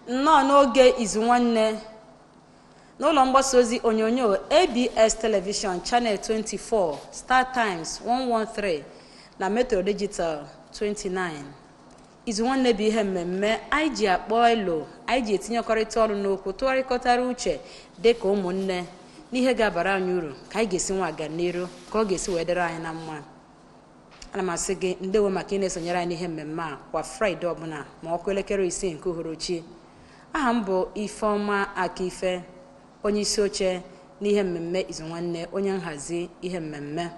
Nnọọ n'oge Izu Nwanne n'ụlọ mgbasa ozi onyonyo ABS Television Channel 24, Star Times 113 na Metro Digital 29. Izu Nwanne bụ ihe mmemme anyị ji akpọ elo, anyị ji etinyekọrịta ọrụ n'okwu, tụgharịkọtara uche dị ka ụmụnne n'ihe ga-abara anyị uru, ka anyị ga-esi nwa aga n'iru, ka ọ ga-esi wee dịrị anyị na mma. Ana m asị gị ndewo maka ị na-esonyere anyị n'ihe mmemme a kwa Fraịde ọbụla ma ọ kụọ elekere 6 nke uhuruchi. Aha m bụ Ifeọma Akife, onye isi oche n'ihe mmemme Izu Nwanne, onye nhazi ihe mmemme.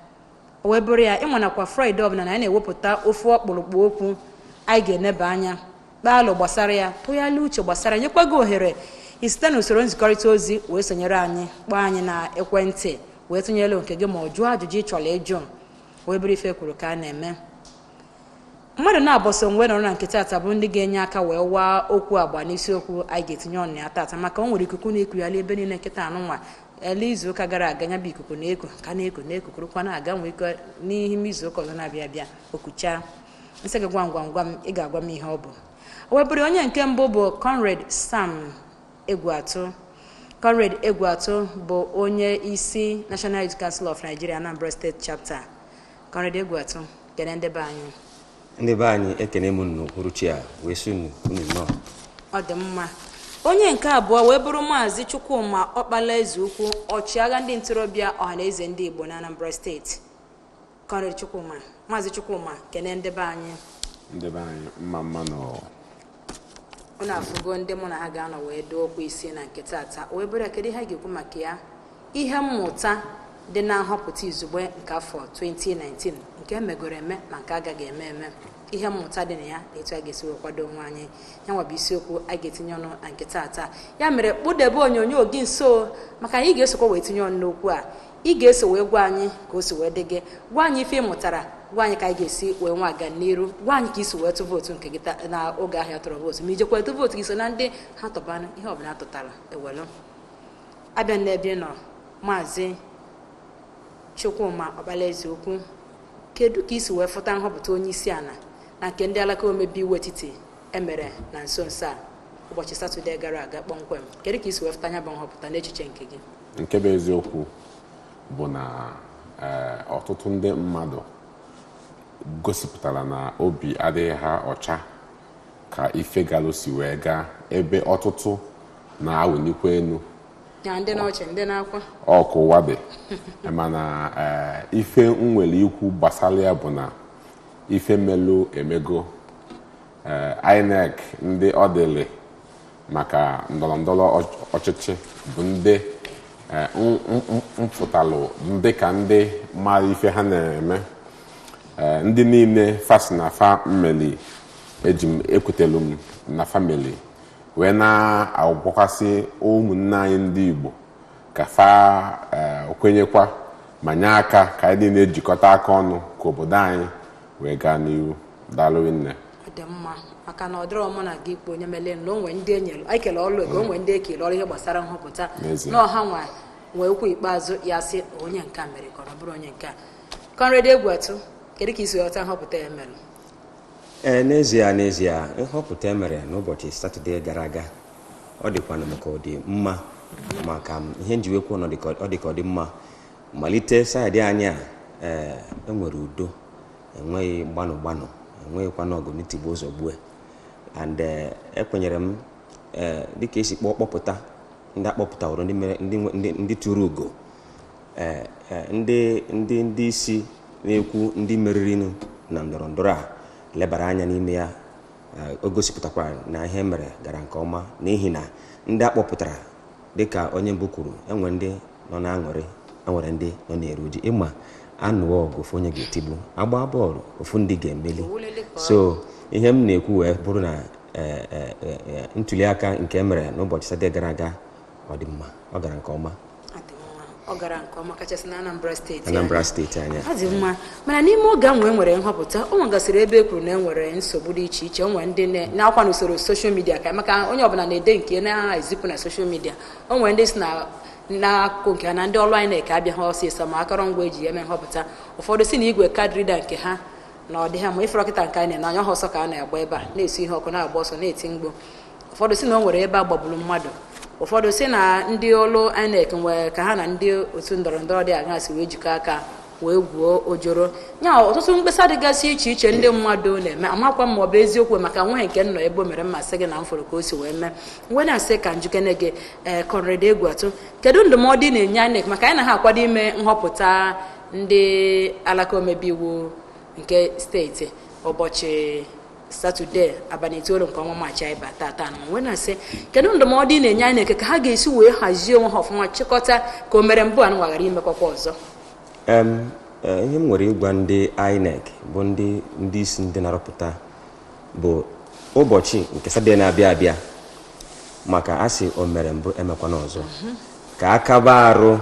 O wee bụrụ ya, ịnwa na kwa Fraịde ọbụla na anyị na-ewepụta ofu ọkpụrụkpụ okwu anyị ga-eneba anya, kpaa alụ gbasara ya, tụgharịa uche gbasara ya, nyekwa gị ohere isite n'usoro nzikọrịta ozi wee sonyere anyị, kpọọ anyị na ekwentị wee tụnyere nke gị ma ọ jụọ ajụjụ ị chọrọ ịjụ. Wee bụrụ ife kwuru ka a na-eme, mmadụ na-abọso mgbe nọrọ na nke tata bụ ndị ga-enye aka wee waa okwu agba n'isiokwu anyị ga-etinye ọnụ ya tata, maka o nwere ikuku na-ekugharị ebe niile nkịta anụnwa ele. Izu ụka gara aga, ya bụ ikuku na-eku ka na-eku na-ekukurukwa na-aga, nwee ike n'ime izu ụka ọzọ na-abịa abịa okuchaa nsị gị gwam gwam gwam, ị ga-agwa m ihe ọ bụ. O wee bụrụ, onye nke mbụ bụ Comrade Sam Egwuatu. Comrade Egwuatu bụ onye isi National Youth Council of Nigeria, Anambra State Chapter. Comrade Egwuatu, kene ndị be anyị. Ndị be anyị, ekene m unu n'uhuruchi a wee sị unu, unu nnọọ. Ọ dị mma. Onye nke abụọ wee bụrụ Maazị Chukwuma Ọkpala Eze Ukwu, ọchịagha ndị ntorobịa Ọhaneze Ndị Igbo na Anambra Steeti. Comrade Chukwuma, Maazị Chukwuma, kene ndị be anyị. Ndị be anyị, mma mma nọ. Unu afụgo ndị mụ na ha ga-anọ wee doo okwu isi na nke tata. Wee bụrụ ya, kedu ihe a ga-ekwu maka ya? Ihe mmụta dị na nhọpụta izugbe nke afọ 2019, nke emegoro eme ma nke agaghị eme eme, ihe mmụta dị na ya na etu a ga-esi wee kwado onwe anyị, ya nwa bụ isiokwu a ga-etinye ọnụ na nke tata. Ya mere, kpụdebe onyonyo gị nso, maka anyị ga-esokwa wee tinye ọnụ n'okwu a. Ị ga-eso wee gwa anyị ka o si wee dị gị, gwa anyị ife ị mụtara, gwa anyị ka anyị ga-esi wee nwe aga n'iru, gwa anyị ka isi wee tụ vootu nke gị na oge ahịa tụrụ vootu, ma ijekwa tụ vootu gị so na ndị ha tọbanụ ihe ọbụla tụtara ewelu abịa. N'ebe ị nọ, Maazị Chukwuma Ọkpalaeze Ukwu, kedu ka isi wee fụta nhọpụta onye isi ala na nke ndị alaka omebe iwu etiti emere na nso nso a, ụbọchị Satọde gara aga kpọmkwem? Kedu ka isi wee fụta anya bụ nhọpụta n'echiche nke gị? Nke bụ eziokwu bụ na ọtụtụ ndị mmadụ gosipụtara na obi adịghị ha ọcha ka ife galụ si wee gaa, ebe ọtụtụ na-awụlikwa elu. Ya ndị n'ọchị, ndị na-akwa. Ọkụ ụwa dị, mana ife m nwere ikwu gbasara ya bụ na ife melụ emego. INEC, ndị ọ dịlị maka ndọrọ ndọrọ ọchịchị, bụ ndị mfụtalụ ndị ka ndị mara ife ha na-eme. Ndị niile fasi na fa mmeli, eji m ekwetelu m na famili wee na-agwakwasị ụmụnne anyị ndị Igbo ka fa kwenyekwa ma nye aka ka anyị niile ejikọta aka ọnụ ka obodo anyị wee gaa n'ihu. Daalụ nne. Ọ dị mma, maka na ọ dịrọ mụ na gị ikwu onye mele na onwe ndị enyere anyị kele ọrụ ego, onwe ndị ekele ọrụ ihe gbasara nhọpụta. N'ezie. Na ọha nwa nwee okwu ikpeazụ ya sị onye nke a mere ka ọ bụrụ onye nke a. Comrade Egwuatu, kedu ka isi ghọta nhọpụta ya mere? Ee, n'ezie n'ezie, nhọpụta emere n'ụbọchị Satọde gara aga, ọ dịkwanụ m ka ọ dị mma, maka m ihe njiwekwu ọ dị ka ọ dị mma. Malite side anyị a, ee, enwere udo, enweghị gbanụ gbanụ, enweghịkwana ọgụ n'itigbo ụzọ gbue. And ekwenyere m, ee, dịka esi kpọọ kpọpụta ndị akpọpụtaworo, ndị mere ndị tụrụ ugo, ee ee, ndị isi na-ekwu ndị meririnụ na ndọrọ ndọrọ a lebara anya n'ime ya, o gosipụtakwara na ihe mere gara nke ọma, n'ihi na ndị akpọpụtara, dịka onye mbụ kwuru, enwe ndị nọ na-aṅụrị, enwere ndị nọ na-eru uju. Ịma anụọ ọgụ, ofu onye ga-etigbu, agba bọọlụ, ofu ndị ga-emeli. Owulele ka ọ So ihe m na-ekwu wee bụrụ na ntuli aka nke emere n'ụbọchị Satọde gara aga, ọ dị mma, ọ gara nke ọma. Ọ dị mma, ọ gara nke ọma, kachasị na Anambra Steeti. Anambra Steeti anyị. Ọ dị mma, mana n'ime oge ahụ e nwere nhọpụta, o nwegasịrị ebe e kwuru na e nwere nsogbu dị iche iche. O nwere ndị na-akwa n'usoro social media, ka maka onye ọbụla na-ede nke na-ezipụ na social media. O nwere ndị si na n'akụkụ nke ha na ndị ọrụ INEC abịaghị ọsịsọ ma akọrọngwa eji eme nhọpụta. Ụfọdụ si na igwe card reader nke ha na ọ dị ha ma ifere. Kịta nke anyị na-anya ha ọsọ ka a na-agba ebe a, na-esi ihe ọkụ, na-agba ọsọ, na-eti mgbu. Ụfọdụ si na o nwere ebe a gbagburu mmadụ, ụfọdụ si na ndị ọrụ INEC nwere ka ha na ndị otu ndọrọ ndọrọ dị aṅaa si wee jikọ aka wee gwuo ojoro ya. Ọtụtụ mkpesa dịgasị iche iche ndị mmadụ na-eme, amakwa m ma ọ bụ eziokwu, maka nweghị nke m nọ ebe o mere mmasị gị na m fụrụ ka o si wee mee. Wee na-asị ka njikene gị, ee, Comrade Egwuatu, kedu ndụmọdụ ị na-enye INEC maka anyị na ha akwado ime nhọpụta ndị alaka omebe iwu nke steeti ụbọchị Satọde, abalị 9 nke ọnwa Maachị anyị bata taa na? Wee na-asị, kedu ndụmọdụ ị na-enye INEC ka ha ga-esi wee hazie onwe ha ọfụma, chịkọta ka o mere mbụ a ghara imekwakwa ọzọ? Ihe m nwere ịgwa ndị INEC bụ ndị isi ndị na-arọpụta bụ ụbọchị nke Satọde na-abịa abịa, maka asị o mere mbụ emekwana ọzọ, ka akaba arụ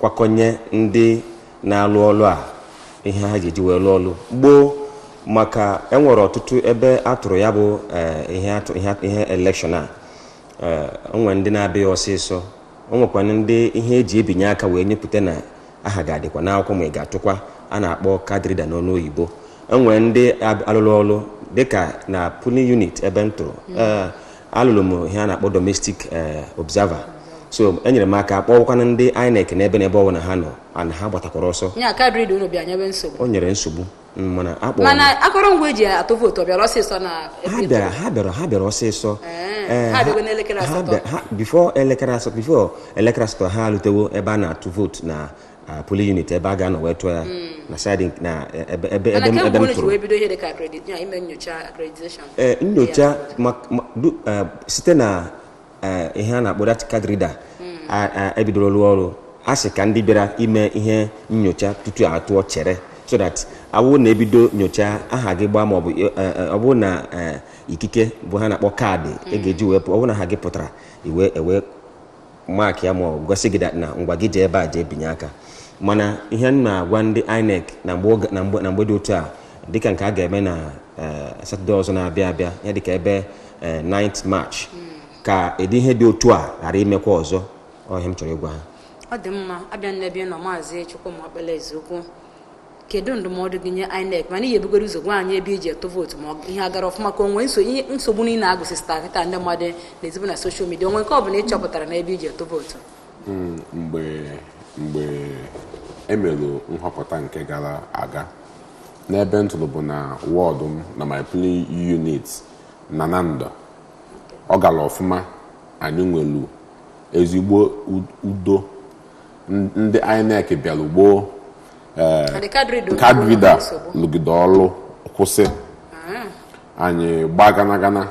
kwakọnye ndị na-alụ ọlụ a ihe ha ji eji wee lụọ ọlụ gboo, maka enwere ọtụtụ ebe a tụrụ ya bụ ihe atụ ihe election a. Onwe ndị na-abịaghị ọsịsọ, o nwekwana ndị ihe eji ebinye aka wee nyepụta na aha ga-adịkwa n'akwụkwọ ma ị ga-atụkwa, a na-akpọ card reader n'ọnụ oyibo. Enwere ndị alụrụ ọlụ, dịka na polling unit ebe m tụrụ, alụrụ m ihe a na-akpọ domestic observer, so enyere m aka kpọkwana ndị INEC n'ebe n'ebe ọbụla ha nọ, and ha gbatakwara ọsọ. Nya card reader unu bịa nyebe nsogbu? O nyere nsogbu, mana akpọrọ m. Mana akọrọngwa eji atụ vootu ọ bịara ọsịsọ na ebe Ha ị bịara tụrụ? Ha bịara ọsịsọ. Ha abịago n'elekere 8? Before elekere 8, before elekere 8 ha alutewo ebe a na-atụ vootu na polling unit ebe a ga-anọ wee tụọ ya na side na ebe ebe Mana ebe m kemgbe ebe m unu ji tụrụ. wee bido ihe dịka accredit ya, ime nyocha accreditation? Ee, nyocha site na ihe a na-akpọ that card reader ebidoro rụọ ọrụ, a sị ka ndị bịara ime ihe nyocha tutu atụọ chere, so that awụ na-ebido nyocha aha gị gbaa, maọbụ ọ bụrụ na ikike bụ ha na-akpọ kaadị e ga-eji wee pụ, ọ bụrụ na aha gị pụtara, iwe ewe mark ya ma ọ gosi gị that na ngwa gị jee ebe a jee binye aka. Mana ihe m na-agwa ndị INEC na mgbe na mgbe dị otu a, dịka nke a ga-eme na Satọde ọzọ na-abịa abịa, ya dịka ebe 9th March, ka ịdị ihe dị otu a ghara imekwa ọzọ. Ọ ihe m chọrọ ịgwa ha. Ọ dị mma. Abịa n'ebe ị nọ, Maazị Chukwuma Okpala Ezeokwu, kedu ndụmọdụ gị nye INEC? Mana ihe ebugoro ụzọ gwa anyị ebe iji etụ vootu, ma ihe agara ọfụma, ka o nwee ihe nsogbu niile agụsịsịta kịta ndị mmadụ na-ezibu na social media, onwe nke ọ bụla ị chọpụtara n'ebe iji etụ vootu? Mgbe emelụ nhọpụta nke gara aga n'ebe m tụrụ bụ na wọdụ m, na my polling unit na Nando, ọ gara ọfụma. Anyị nwelu ezigbo udo. Ndị INEC bịara gboo. Adị card reader? Card reader nsogbu? Lụgide ọlụ kwụsị, anyị gbaa gana gana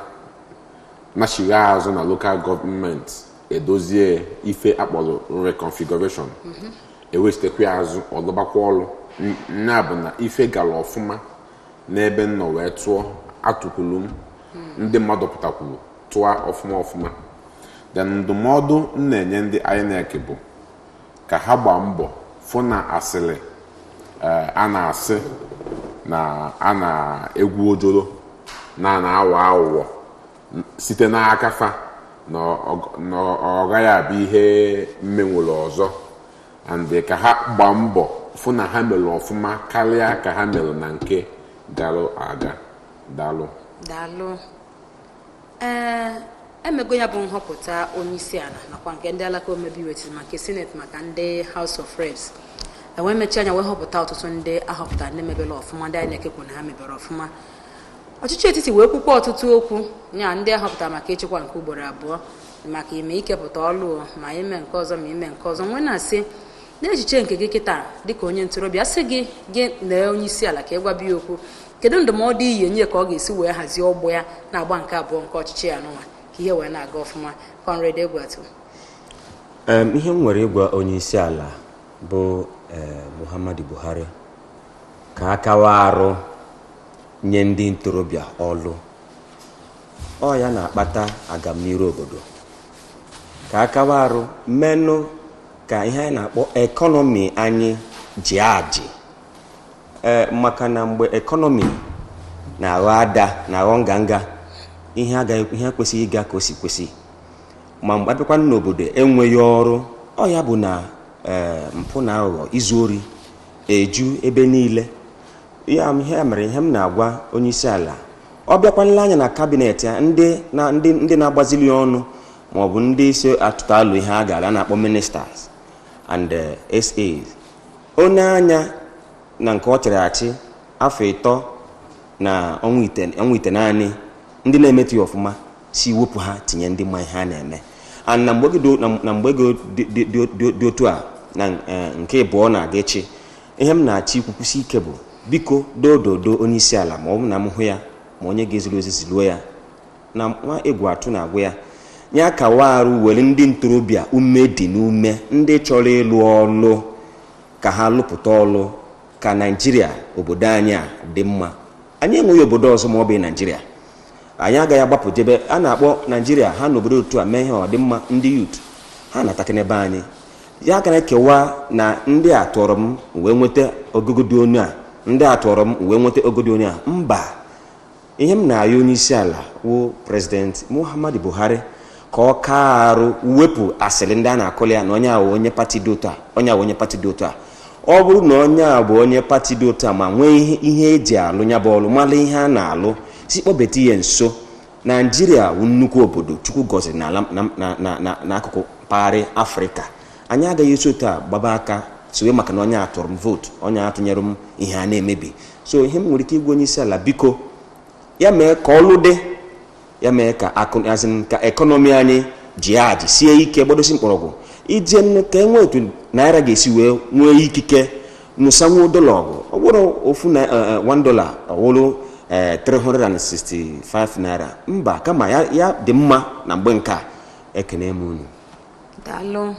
nachigha azụ na local gọọmenti edozie ife akpọrọ reconfiguration, ewechitekwa ya azụ, ọlụbakwa ọlụ. Nya bụ na ife gara ọfụma n'ebe m nọ wee tụọ. Atụkwuru m, ndị mmadụ pụtakwuru tụọ ọfụma ọfụma. Then ndụmọdụ m na-enye ndị INEC bụ ka ha gbaa mbọ fụ na asịrị a na-asị na a na-egwu ojoro na a na-aghọ aghụghọ site n'aka fa na ọ gaghị abụ ihe mmenwere ọzọ, and ka ha gbaa mbọ fụ na ha mere ọfụma karịa ka ha mere na nke gara aga. Daalụ. Daalụ. Ee, emego ya bụ nhọpụta onye isi ala nakwa nke ndị alaka omebe iwu etiti, maka senate, maka ndị House of Reps. Enwee mechaa anya wee họpụta ọtụtụ ndị ahọpụtara, ndị mebere ọfụma, ndị INEC kwuru na ha mebere ọfụma. Ọchịchị etiti wee kwukwa ọtụtụ okwu nya ndị ahọpụtara maka ịchịkwa nke ugboro abụọ, maka ime ikepụta ọlụ, ma ime nke ọzọ, ma ime nke ọzọ. Nwee na-asị, n'echiche nke gị kịta dịka onye ntorobịa, sị gị gị na onye isi ala ka ị gwa ya okwu, kedu ndụmọdụ iyi enye ka ọ ga-esi wee hazie ọgbọ ya na-agba nke abụọ nke ọchịchị ya n'ụwa, ka ihe wee na-aga ọfụma, Comrade Egwuatu? Ihe m nwere ịgwa onye isi ala bụ Muhammadu Buhari, ka akawa arụ nye ndị ntorobịa ọlụ. Ọ ya na-akpata agamniru obodo. Ka akawa arụ menụ ka ihe anyị na-akpọ economy anyị ji ajị, ee, maka na mgbe economy na-aghọ ada, na-aghọ nganga, ihe agaghị, ihe ekwesịghị ịga ka o si kwesị. Ma mgbe abịakwa n'obodo enweghị ọrụ, ọ ya bụ na ee, mpụ na aghụghọ, izu ori eju ebe niile. Ya ihe mere ihe m na-agwa onye isi ala Ọ bịakwa nle anya na cabinet ya, ndị na ndị na-agbazili ọnụ maọbụ ndị si atụtụ alụ ihe a gara a na-akpọ ministers and SAs, onye anya na nke ọ chịrị achị afọ 3 na ọnwa ite naanị, ndị na-emetụ ya ọfụma si wepụ ha, tinye ndị ma ihe a na-eme. And na mgbe ego dị otu a na nke ịbụọ na-aga echi, ihe m na-achọ ikwukwusi ike bụ biko dododo onye isi ala, ma ọ bụ na m hụ ya, ma onye ga-eziri ozi ziluo ya na nwa egwu atụ na-agwụ ya, ya kawa arụ were ndị ntorobịa ume dị n'ume, ndị chọrọ ịlụ ọlụ, ka ha lụpụta ọlụ, ka Naijiria obodo anyị a dị mma. Anyị enweghị obodo ọzọ ma ọ bụ Naijiria. Anyị agaghị agbapụ jebe a na-akpọ Naijiria ha n'obodo otu a mee ihe ọ dị mma. Ndị youth ha na-atakịnebe anyị ya ka na-ekewa na ndị a tụọrọ m wee nweta ogogo dị onye a, ndị a tụọrọ m wee nweta ogo dị onye a. Mba, ihe m na-ayọ onye isi ala wụ President Muhammadu Buhari ka ọ kaa arụ wepụ asịrị ndị a na-akụli ya na onye a onye party dị otu a, onye a onye party dị otu a. Ọ bụrụ na onye a bụ onye party dị otu a ma nwee ihe eji alụ ya bụ ọlụ, mara ihe a na-alụ, si kpọbeta ihe nso. Naijiria wụ nnukwu obodo Chukwu gọziri n'akụkụ mpaghara Afrịka. Anyị agaghị esi otu a gbaba aka sowe maka na onye a tụrụ m vootu, onye a tụnyere m, ihe a na-emebi. So ihe m nwere ike ịgwa onye isi ala, biko, ya mee ka ọlụ dị, ya mee ka akụ ka economy anyị ji aji sie ike, gbadosi mkpọrọgwụ ije, ka e nwee otu naira ga-esi wee nwee ikike nụsanwuo dọla ọgụ. Ọ bụrụ ofu na $1 ọwụrụ 365 naira, mba, kama ya dị mma na mgbe nke a. Ekene m unu. Daalụ.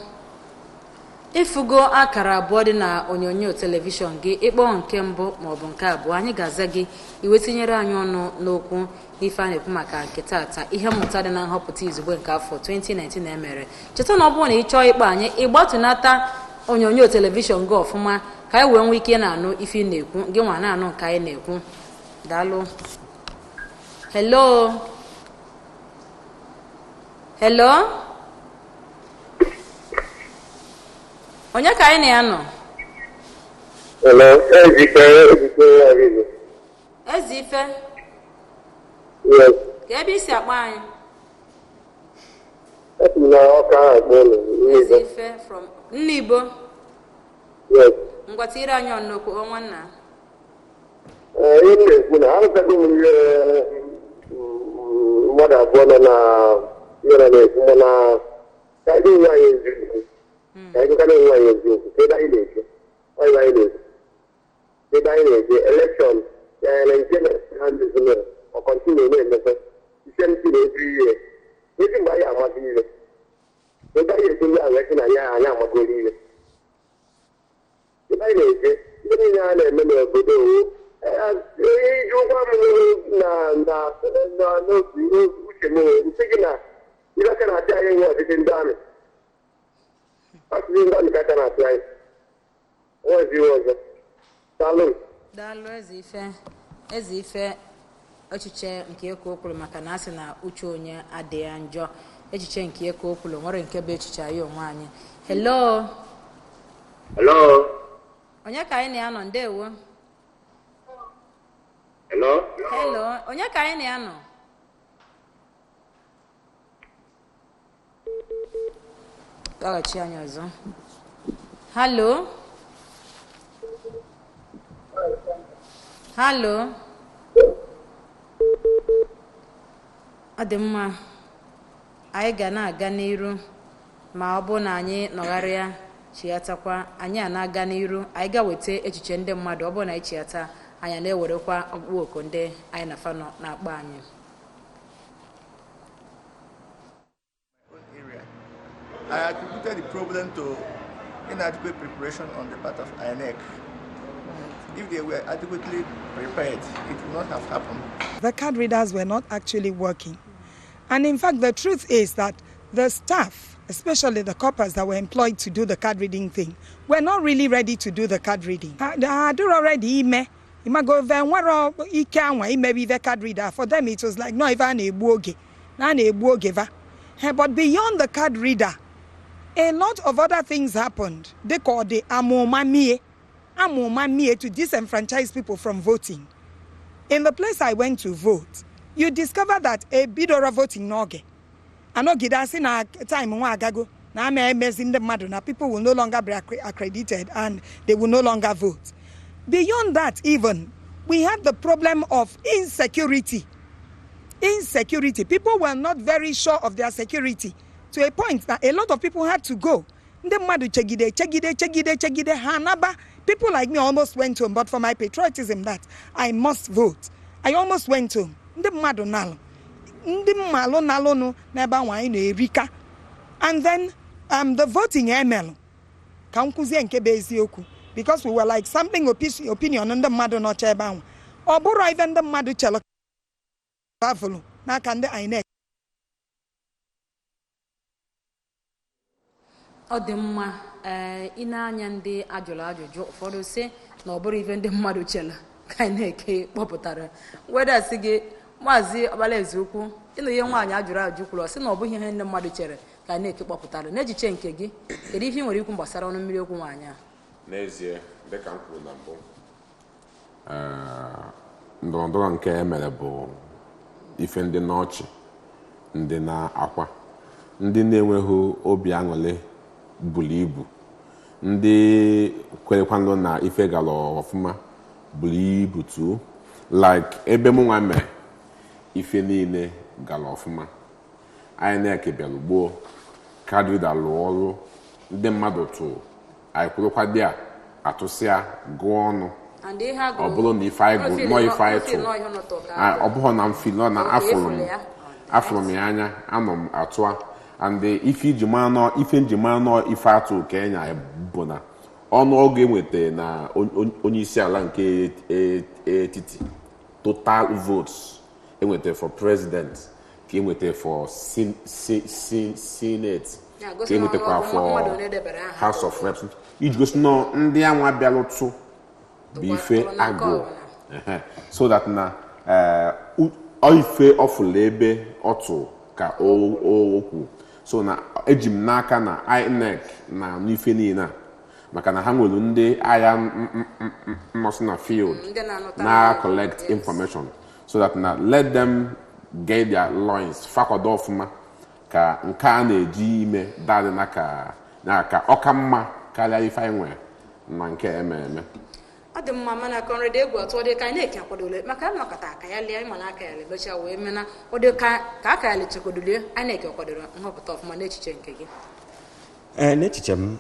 Ịfụgo akara abụọ dị na onyonyo telivishọn gị, ịkpọ nke mbụ maọbụ nke abụọ, anyị ga-aza gị iwe tinyere anyị ọnụ n'okwu n'ife a na-ekwu maka nke taata, ihe mmụta dị na nhọpụta izugbe nke afọ 2019 emere. Cheta na ọ bụrụ na ị chọọ ịkpọ anyị, ịgbatụnata onyonyo telivishọn gị ọfụma ka anyị wee nwee ike na-anụ ife ị na-ekwu, gị nwa na-anụ nke anyị na-ekwu. Daalụ. Hello, hello, onye ka anyị na ya nọ? Hello, Ejike, Ejike Arizo. Eze Ife? Yes. Ka ebe isi akpọ anyị? Esi m na ọka ahụ akpọ ụlọ. Eze Ife from Nnibo? Yes. Ngwa, tiri anyị ọnụokwu ọnwa nna. Ee, ihe m na-ekwu na arụtago m ihe mmadụ abụọ nọ na ihe na na-ekwu, mana ka anyị onwe anyị eziokwu, ka anyị gụkana onwe anyị eziokwu, ka ebe anyị na-eje, ọ ebe anyị na-eje, ebe anyị na-eje election ya na nke na ha ndezime ọ continue na-emekwa the same thing every year. Ezi mgbe anyị amazi ihe ebe anyị eji ndị ahụ esi na anyị amagoro ihe ebe anyị na-eje, ihe niile a na-eme n'obodo owu onye iji ụgwọ m na na na n'otu uche m nsị gị na ihe aka na-achị anyị nwe ọchịchị ndị amị, ọchịchị ndị amị ka aka na-achị anyị, nwezi ihe ọzọ. Daalụ. Daalụ, Eze Ife. Eze Ife, echiche nke eko o kwuru, maka na a sị na uche onye adịghị njọ, echiche nke eko o kwuru nwere nke bụ echiche anyị onwe anyị. Hello. Hello. Onye ka anyị na ya nọ? Ndewo. Hello. Hello, onye ka anyị na ya nọ? Kpọghachi anyị ọzọ. Hello, hello. Ọ dị mma, anyị ga na-aga n'iru ma ọ bụ na anyị nọgharịa chiatakwa anyị a na-aga n'iru, anyị ga-weta echiche ndị mmadụ. Ọ bụrụ na anyị chiata, anyị na-ewerekwa ọkpụkpọ oku ndị anyị na fa nọ na-akpọ anyị. Area. I attributed the problem to inadequate preparation on the part of INEC. If they were adequately prepared, it would not have happened. The card readers were not actually working. And in fact, the truth is that the staff, especially the corpers that were employed to do the card reading thing, were not really ready to do the card reading. Ha already ime imago ve nwere ike anwa imebi the card reader. For them, it was like, no, ife a na-egbu oge, na a na-egbu oge va. But beyond the card reader, a lot of other things happened. They called the amụma mie, amụma mie to disenfranchise people from voting. In the place I went to vote, You discover that a bidoro voting n'oge anọgide asị na time nwa agago na ama emezi ndị mmadụ na people will no longer be accredited and they will no longer vote. Beyond that even, we had the problem of insecurity. Insecurity. People were not very sure of their security to a point that a lot of people had to go. Ndị mmadụ chegide chegide chegide chegide ha anaba. People like me almost went home, but for my patriotism that I must vote, I almost went home. Ndị mmadụ nalụ, ndị mmalụ nalụnụ n'ebe ahụ anyị na-erika. And then the voting emelụ, ka m kwuzie nke bụ eziokwu, because we were like sampling opinion ndị mmadụ nọcha ebe ahụ, ọ bụrụ ife ndị mmadụ chelụ avụlụ n'aka ndị INEC. Ọ dị mma. Ee, ị na-anya ndị ajụrụ ajụjụ, ụfọdụ sị na ọ bụrụ ife ndị mmadụ chere ka INEC kpọpụtara. Wedasị gị, Maazị Ọkpalaeze Ukwu, ịnụ ihe nwaanyị ajụrụ ajụ kwuru, ọ sị na ọ bụghị ihe ndị mmadụ chere ka INEC kpọpụtara. N'echiche nke gị, kedu ihe ị nwere ikwu gbasara ọnụ mmiri okwu nwaanyị a? N'ezie, dịka m kwuru na mbụ, ndọrọndọrọ nke e mere bụ ife ndị n'ọchị, ndị na-akwa, ndị na-enweghị obi aṅụrị buru ibu, ndị kwerekwanụ na ife gara ọfụma buru ibu too. Like ebe mụ nwa mee, ife niile gara ọfụma. INEC bịara gboo, card reader lụọ ọrụ, ndị mmadụ tụrụ, anyị kwurukwa dị a atụsịa gụọ ọnụ. And ihe a Ọ bụrụ na ife anyị gụ nọọ ife anyị tụrụ, ọ bụghị na mfi nọ na afụrụ m afụrụ m ya anya, anọ m atụa. And ife iji mara nọ ife nji mara nọ ife atụ ka enya bụ na ọnụọgụ enweta na onye isi ala nke etiti, total votes enweta for president ka enweta for senate Ya, ka gosi na enwetakwa ọnụọgụ for mmadụ one debere aha. House of Reps, iji gosi nọ ndị anwa bịalụtụ bụ ife tụrụ na nke agụụ. ọbụla. Ehe. So that na ọ ife ọfụla ebe ọ tụ ka o kwu. So na eji m n'aka na INEC na anụ ife niile a, maka na ha nwere ndị agha nọsị na field Ndị na-anụta na akụkọ, collect yes. information, so that na let them get their loins fakwado ọfụma ka nke a na-eji ime dadị na ka na ka ọ ka mma karịa ife anyị nwere na nke eme eme. Ọ dị mma, mana Comrade Egwu atụ, ọ dị ka INEC akwadola maka nnọkọta aka ya lie mana aka ya lebecha wee mena, ọ dị ka ka aka ya lechekwadolie INEC ọkwadoro nhọpụta ọfụma n'echiche nke gị? Ee, n'echiche m,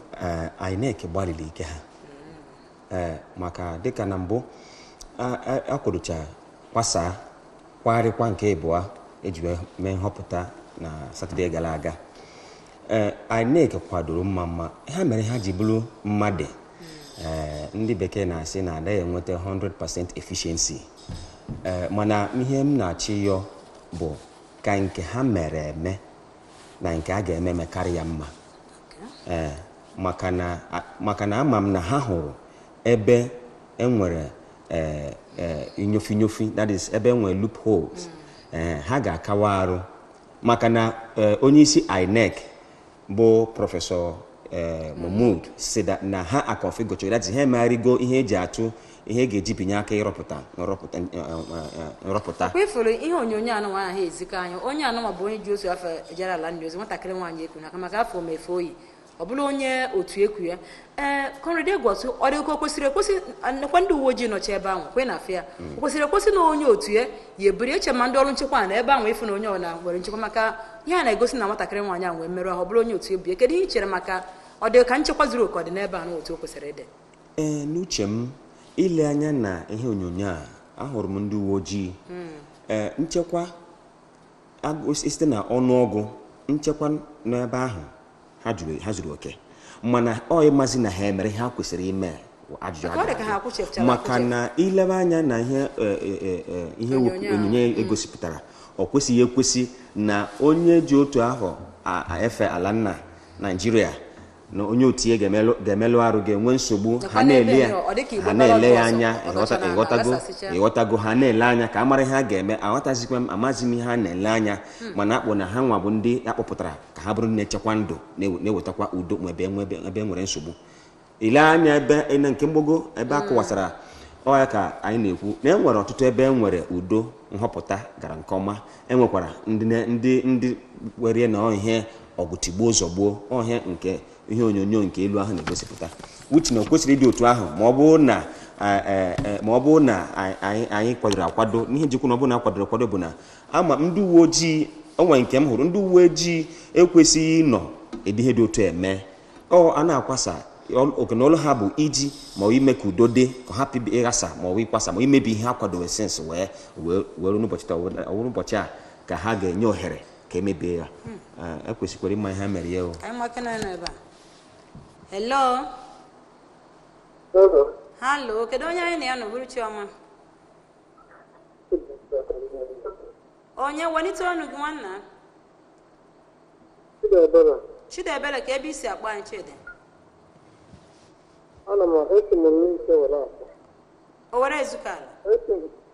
INEC gbalịrị ike ha, ee, maka dịka na mbụ akwadocha kwasaa kwagharịkwa nke ịbụa eji wee mee nhọpụta na Satọde gara aga. Ee, INEC kwadoro mma mma, ha mere ha ji bụrụ mmadụ. Ee, ndị bekee na-asị na adaghị enweta 100% efficiency. Ee, mana ihe m na-achọ ịyọ bụ ka nke ha mere eme na nke a ga-eme eme karịa mma. Ee, maka na ama m na ha hụrụ ebe enwere ee ee inyofi nyofi, that is ebe enwere loopholes. Ee, ha ga-akawa arụ maka na onye isi INEC bụ Prọfesọ Mahmood si na ha akọnfigocho, that is ha emegharịgo ihe eji atụ ihe e ga-eji binye aka ịrọpụta nrọpụta nrọpụta. Kwa ifuru ihe onyonyo anụnwa ahụ ezikọ anyị, onye anụnwa bụ onye ji otu afọ ejere ala ndị ozi, nwatakịrị nwaanyị ekwu n'aka maka afọ mefe oyi, ọ bụrụ onye otu ekwu ya. Ee, Comrade Egwu atụ, ọ dị ka o kwesịrị ekwesị nekwa ndị uwe ojii nọcha ebe ahụ kwe na afịa, o kwesịrị ekwesị na onye otu ya ya eburu eche ma ndị ọrụ nchekwa na ebe ahụ ịfụ na onye ọna nwere nchekwa, maka ihe a na-egosi na nwatakịrị nwaanyị a nwee mmerụ ahụ, ọ bụrụ onye otu ebie. Kedu ihe i chere maka ọ dị ka nchekwa zuru oke ọ dị n'ebe ahụ otu o kwesịrị ịdị? Ee, n'uche m, ile anya na ihe onyonyo a, ahụrụ m ndị uwe ojii. Ee, nchekwa site na ọnụọgụ nchekwa n'ebe ahụ ha juru, ha zuru oke, mana ọ ịmazi na ha emere ihe ha kwesịrị ime bụ ajụjụ a Maka ọ dị ka ha ga-ajụ. akwụchefụchara Maka akwụchefụ. na ilebe anya na ihe ihe Onyonyo ahụ. onyonyo egosipụtara, ọ kwesịghị ekwesị na onye ji otu afọ efe ala nna Naijiria na onye otu ya ga-emelụ arụ, ga-enwe nsogbu. Nakwa Ha na-ele n'ebe ya nọ, ọ dị ka igbe ha na-ele ya ballot anya. ọzọ, ọ gacha na Ịghọtago? aghasasịcha. Ịghọtago? Ha na-ele anya ka a mara ihe a ga-eme. Aghọtazikwa m, amaghịzi m ihe ha na-ele anya, mana akpụ na ha nwa bụ ndị akpọpụtara ka ha bụrụ ndị na-echekwa ndụ, na-ewetakwa udo ma ebe ebe nwere nsogbu. Ile anya ebe na nke mgbogo ebe a kụwasara. Ọ ya ka anyị na-ekwu na e nwere ọtụtụ ebe e nwere udo, nhọpụta gara nke ọma. Enwekwara ndị were na ihe ọgụ tigbuo zọgbuo ọhịa nke ihe onyonyo nke elu ahụ na-egosipụta, uche na o kwesịrị ịdị otu ahụ. Ma ọ bụrụ na anyị kwadoro akwado n'ihe njikwa, na ọ bụrụ na akwadoro akwado bụ na ama ndị uwe ojii onwe nke m hụrụ, ndị uwe ojii ekwesịghị ịnọ ede ihe dị otu eme. Ọ a na-akwasa oke na ọlụ ha bụ iji ma ọ ime ka udo dị, ka ọ hapụ ịghasa ma ọ bụ ịkwasa ma imebi ihe ha kwadobe sins wee wee were n'ụbọchị taa, ọ wụrụ ụbọchị a ka ha ga-enye ohere ka emebie ya. Ekwesịkwara ịma ihe ha mere ya o. Ka anyị maka na nọ ebe a. Hello? Hello, kedu onye anyị na ya nọ? Bụrụ Chiọma, onye welite ọnụ gị, nwanna. Chidiebere, ka ebe isi akpọ anyị, Chidi? Ana m esi m n'ise were akpọ. O were ezukala.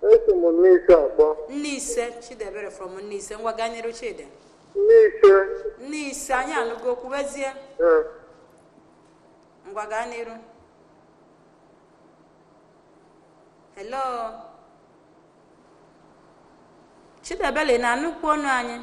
Esi m n'ise akpọ. Nne ise, Chidiebere from nne ise. Ngwa, gaa n'iru, Chidi. N'ise. Nne ise, anyị anụgo, kwubezie. Ee. Ngwa, gaa n'iru. Hello, Chidiebere, ị na-anụkwu ọnụ anyị?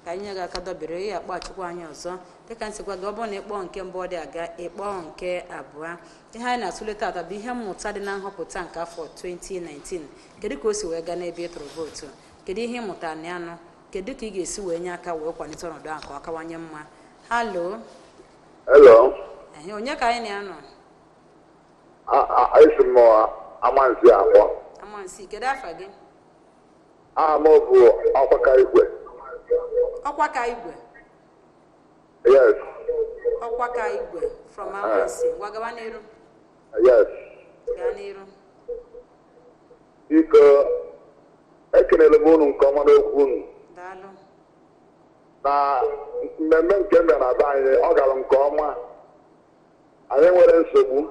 Ka anyị nye gị aka dọbere ihe akpọghachikwa anyị ọzọ. Dịka nsikwa gị, ọ bụrụ na ịkpọọ nke mbụ ọ dị aga, ịkpọọ nke abụọ. Ihe anyị na-atụle tata bụ ihe mmụta dị na nhọpụta nke afọ 2019. Kedu ka o si wee gaa n'ebe ị tụrụ vootu? Kedu ihe ị mụtara na ya nụ? Kedu ka ị ga-esi wee nye aka wee kwalite ọnọdụ ahụ ka ọ kawanye mma? Hello? Hello. Ehe, onye ka anyị na-anọ? Esi m Amansi akpọ. Amansi, kedu afa gị? Aha m bụ Ọkwaka Igwe. Ọkwa ka igwe? Yes. Ọkwa ka igwe from Amansi. Ngwa, gaba n'iru. Yes. Gaa n'iru. Biko, ekelere m unu nke ọma n'okwu unu. Daalụ. Na mmemme nke m bịara na be anyị, ọ gara nke ọma, anyị nwere nsogbu.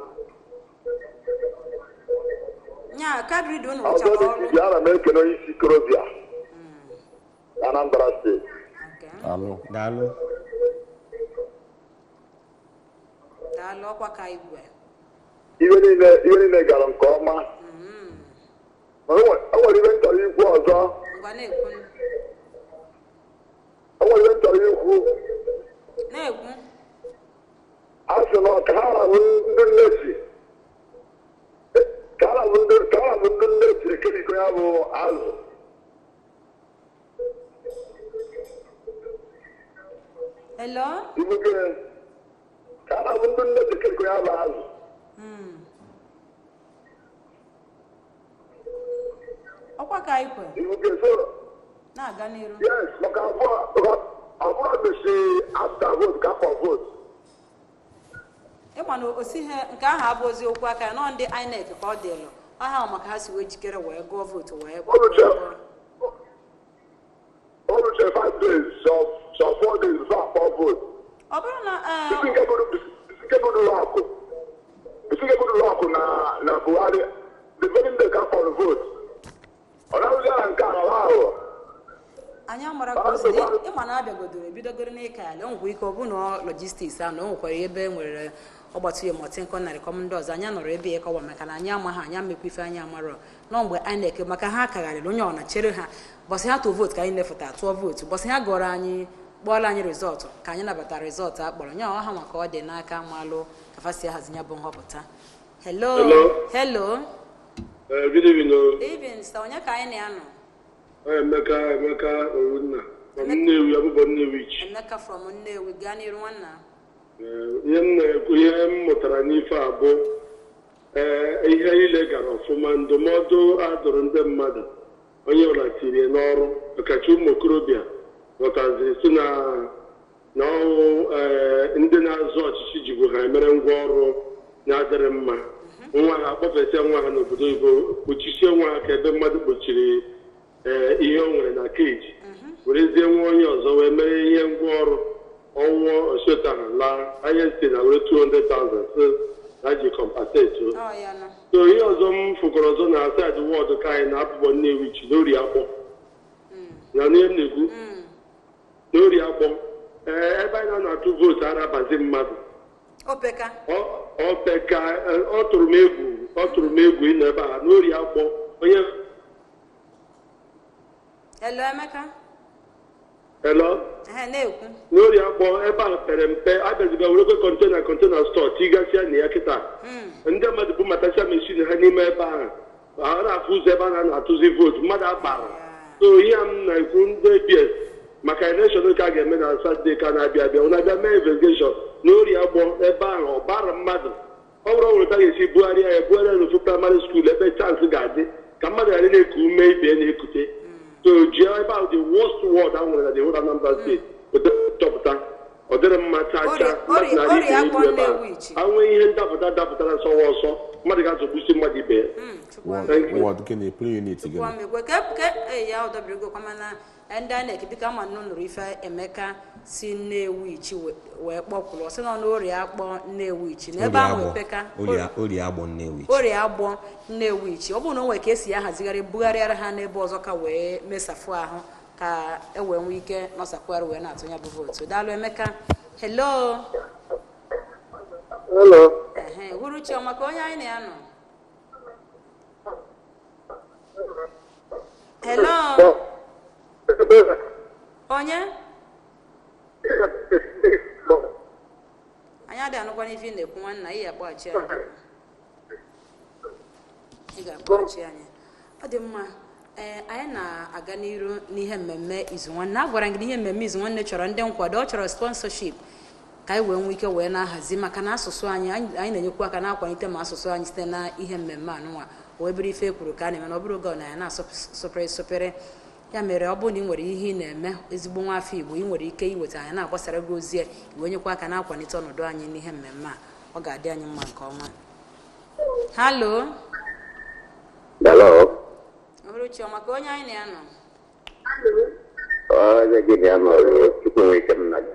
Nya card reader unu Ọzọ rụchara dị ọrụ? izizi, ana m ekele onye isi ikorobịa na Anambra Steeti. Okay. Daalụ. Daalụ. Daalụ, ọkwa ka igwe. Ihe niile gara nke ọma. Ma o nwere ihe m chọrọ ikwu ọzọ. Ngwa, na-ekwu. O nwere ihe m chọrọ ikwu. Na-ekwu. A sị na ka ha rabụ ndị nnesi, ka ha rabụ ndị nnesi ekerikọ ya bụ azụ. Hello? Ibu gịnị? Ka ha rabụ ndị nnesi ekerikọ ya bụ azụ. Ọkwa ka igwe. Ibu gịnị so? Na-aga n'iru. Yes, maka abụọ mesi after vote ka afọ vote. Ịma na osi ha nke ahụ abụ ozi okwu aka ya nọ ndị INEC ka ọ dịlụ ọha maka ha si wee jikere wee gụọ vootu wee O ruche 5 days, so 4 days before akpọ vote. Ọ bụrụ na Isi nke bụrụ ụlọ akụ na Buhari, the very day ka akpọrọ vote. Ọ na-arụzi aha nke ala ahụ. Anyị amara ka o si dị. Ịma na abịagodoro ebidogoro n'ịka ala, o nwekwa ike ọ bụ na logistics ahụ na o nwekwara ebe e nwere ọgbatuye ma ọtịnkọ narị kọm ndị ọzọ. Anyị nọrọ ebe ịkọwa maka na anyị amaghị, anyị amekwa ife anyị amarọ nọ mgbe INEC maka ha kagharịrị onye ọ na chere ha bọsị ha tụọ vootu ka anyị lefụta tụọ vootu, bọsị ha gụọrọ anyị, kpọọrọ anyị result ka anyị nabatara result a kpọrọ nye ọha maka ọ dị n'aka malụ ka fa si ahazi ya bụ nhọpụta. Hello? Hello. Hello. Good evening. Oh. Evening, sir. Onye ka anyị na-anọ? Emeka Owunna from Nnewi, Abụbọ Nnewi. Emeka from Nnewi, gaa n'iru, nwanna. Ihe m na-ekwu, ihe m mụtara n'ife a bụ ihe niile gara ọfụma. Ndụmọdụ a dụrụ ndị mmadụ, onye ọbụla tirie n'ọrụ, ọkacha ụmụ okorobịa ghọtaziri si na ọnwụ ndị na-azụ ọchịchị jibu ha emere ngwa ọrụ na-adịrị mma. Nwa ha kpọfesịa nwa ha n'obodo oyibo, kpuchisie nwa ha ka ebe mmadụ kpochiri ihe o nwere na keji, werezie nwa onye ọzọ wee mere ihe ngwa ọrụ. Ọnwụọ osota ha laa anya site na were 200,000 so na ji compensate o. Ọ ya nọ. So ihe ọzọ m fụkọrọ ọzọ na side ward ka anyị na-apụbọ Nnewi chi n'ori akpọ na n'ihe m na-ekwu n'ori akpọ, ebe anyị na-atụ vootu arabazi mmadụ. Opeka. Opeka. Ọ tụrụ m egwu, ọ tụrụ m egwu ịnọ ebe a n'Orie Agbọ onye. Hello, Emeka. Hello. Ehe, na-ekwu. N'Orie Agbọ ebe a pere mpe, abịaziga werekwe container store tigasịa na ya kịta. Ndị mmadụ bụ matasịa machine ha n'ime ebe ahụ, ha na-afụ ụzọ ebe a na-atụzi vootu mmadụ akpara. So ihe a m na-ekwu, ndị ABS, maka election ka a ga-eme na Satọde ka na-abịa abịa, ọ na-abịa mee investigation n'Orie Agbọ ebe ahụ. Ọ bara mmadụ, ọ bụrụ nwere ka a ga-esi bugharịa ya, bugharịa n'ofu primary school ebe chance ga-adị ka mmadụ ghara na-eku ume ibe na-ekute. So jie ebe ahụ, the worst ward a nwere na the whole Anambra State. Chọpụta ọ dịrị mma chaa chaa. Mmadụ narị Orie ibe Agbọ ibu ebe ahụ Nnewi Ichi. anwe ihe ndapụta dapụtara nsọwa ọsọ, mmadụ ga-azọgbusi mmadụ ibe ya. Thank you. Ward gịnị? Polling unit gịnị? Kwamekwe ke ya ọ dobirigo kwa, mana ndị a na-eke ama nnụ nụrụ ife Emeka si Nnewi Ichi wee kpọkwuru. Ọ sị nọ n'Orie Agbọ Nnewi Ichi na ebe ahụ epeka. Orie Agbọ Nnewi. Orie Agbọ Nnewi Ichi. Ọ bụrụ na o nwere ka esi ya hazigharị, bugharịara ha n'ebe ọzọ ka wee mesafụ ahụ ka e wee nwee ike nọsakwara wee na-atụ ya bụ vootu. Daalụ, Emeka. Hello. Hello. Ehe, hụrụ chiọma ka onye anyị na ya nọ. Hello, onye anyị adịghị anụkwa n'ife ị na-ekwu. Nwanna, ị ga-akpọghachi anyị, ị ga-akpọghachi anyị. Ọ dị mma. Ee, anyị na-aga n'iru n'ihe mmemme Izu Nwanne. A gwara gị na ihe mmemme Izu Nwanne chọrọ ndị nkwado, ọ chọrọ sponsorship ka anyị wee nwee ike wee na-ahazi, maka na asụsụ anyị, anyị na-enyekwu aka na-akwalite ma asụsụ anyị site na ihe mmemme anụnwa wee bụrụ ife e kwuru ka a na-eme na ọ bụrụ oge ọ na ya na-asọpịrị sọpịrị. Ya mere, ọ bụrụ na ị nwere ihe ị na-eme, ezigbo nwa afọ Igbo, ị nwere ike iweta anyị na-agbasara gị ozi ya, iwe nyekwa aka na-akwalite ọnọdụ anyị n'ihe mmemme a, ọ ga-adị anyị mma nke ọma. Hello. Hello. Ọhụrụ chiọma ka onye anyị na ya nọ. Onye gị na ya nọ Chukwu nwee ike nna gị.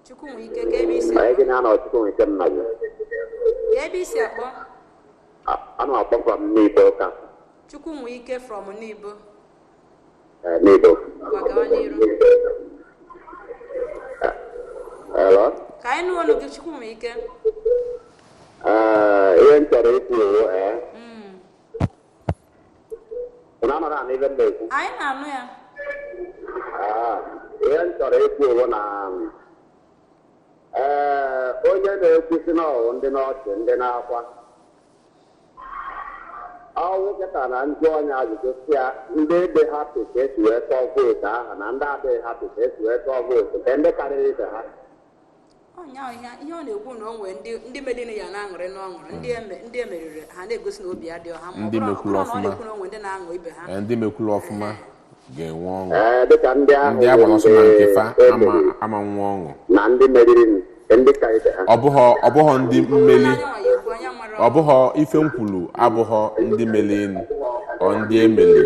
Chukwu nwee ike ka ebe isi Onye gị na ya nọ Chukwu nwee ike nna gị. Ka ebe isi akpọ? Ana m akpọkwa m n'Ibo ụka. Chukwu nwee ike from Nibo. N'Ibo. Ngwa, gawa n'iru. Hello. Ka anyị nụ olu gị, Chukwu nwee ike. Ee, ihe m chọrọ ikwu ewu ee. Unu anọrọ anụ ibe m na-ekwu? Anyị na-anụ ya. Ah, ihe m chọrọ ikwu ewu na ee, onye na-ekwusi n'ọwụ ndị n'ọchị ndị na-akwa ọnwụ kịta na njụ onye ajụjụ si ya, ndị dị happy ka esi wee tụọ vootu ahụ na ndị adịghị happy ka esi wee tụọ vootu, nke ndị karịrị ibe ha. Ọnya ihe ọ na-ekwu na o nwee ndị meriri ya na-aṅụrị n'ọṅụrụ, ndị emeriri ha na-egosi na obi adịghị ha ma ọ Ndị bụrụ ọ mekwuru bụrụ na ọ ọfụma. na-ekwu na o nwee ndị na-aṅụ ibe ha. Ee, ndị mekwuru ọfụma ga-enwe ọṅụ. Ee, dịka ndị ahụ Ndị agbara ọsọ na nke fa ama emeriri ama nwe ọṅụ. Na ndị meriri nke ndị ka ibe ha. Ọ bụghọ ndị mmeli. Anyị nwa ya ekwu, anyị mara. Ọ bụghọ ife nkwulu, abụghọ ndị melinu ọ ndị emeli.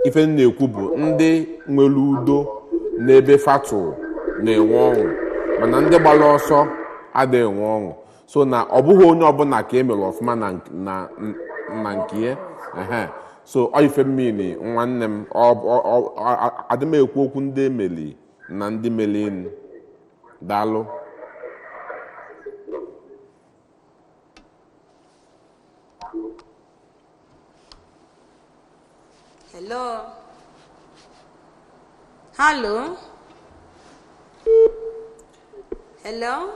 Ife m na-ekwu bụ ndị nwere udo n'ebe fatụ na-enwe ọṅụ, mana ndị gbara ọsọ adịghị enwe ọṅụ. So na ọ bụghị onye ọbụla ka emere ọfụma na nke ya. Ehe. So ọ ife mmiri nwanne m, adị m ekwu okwu ndị emeli na ndị melinu. Daalụ. Hello, hello, hello.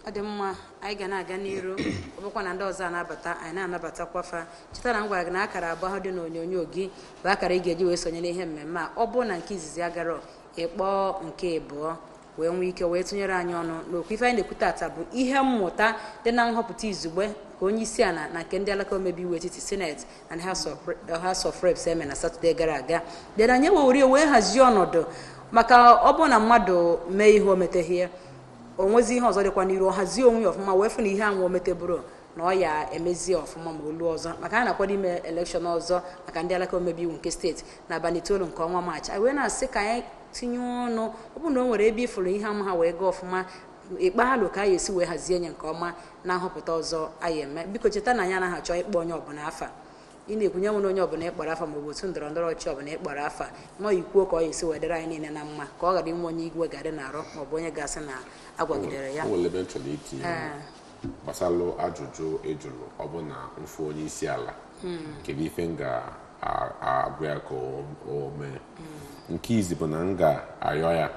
Ọ dị mma, anyị ga na-aga n'iru. Ọ bụkwa na ndị ọzọ anabata anyị, na-anabatakwa fa. Cheta na m gwara gị na akara abụọ ahụ dị n'onyonyo gị bụ akara ị ga-eji wee sonye n'ihe mmemme a. Ọ bụrụ na nke izizi agarọ, ịkpọọ nke abụọ wee nwee ike wee tụnyere anyị ọnụ n'okwu. Ife anyị na-ekwu tata bụ ihe mmụta dị na nhọpụta izugbe ka onye isi ala na nke ndị alaka omebe iwu etiti, Senate and House of Reps, eme na Satọde gara aga. Bịara anyị wewere wee hazie ọnọdụ, maka ọ bụrụ na mmadụ mee ihe o meteghị ya, o nwezi ihe ọzọ dịkwa n'iru, ọ hazie onwe ya ọfụma wee fụ na ihe ahụ o metebụrụ na ọ ya emezie ọfụma ma olu ọzọ, maka a na-akwado ime election ọzọ maka ndị alaka omebe iwu nke steeti n'abalị 9 nke ọnwa Maachị. Anyị wee na-asị ka anyị tinye ọnụ. Ọ bụrụ na o nwere ebe ịfụrụ ihe ama ha wee gaa ọfụma, ịkpa alụ ka anyị esi wee hazie nye nke ọma na nhọpụta ọzọ anyị eme. Biko cheta na anyị anaghị achọ ịkpọ onye ọbụla afa. Ị na-ekwunye nwere onye ọbụla ịkpọrọ afa maọbụ otu ndọrọ ndọrọ ọchịchị ọbụla ịkpọrọ afa nọ, ikwuo ka ọ ya esi wee dịrị anyị niile na mma, ka ọ ghara inwe onye igwe ga-adị n'arụ maọbụ onye ga-asị na agwagidere ya. O nwere ebe m chọrọ itinye gbasalụ ajụjụ ejụrụ. Ọ bụ na mfu onye isi ala, kedu ife m ga-agwa ya ka o mee? Nke izi bụ na m ga-ayọ ya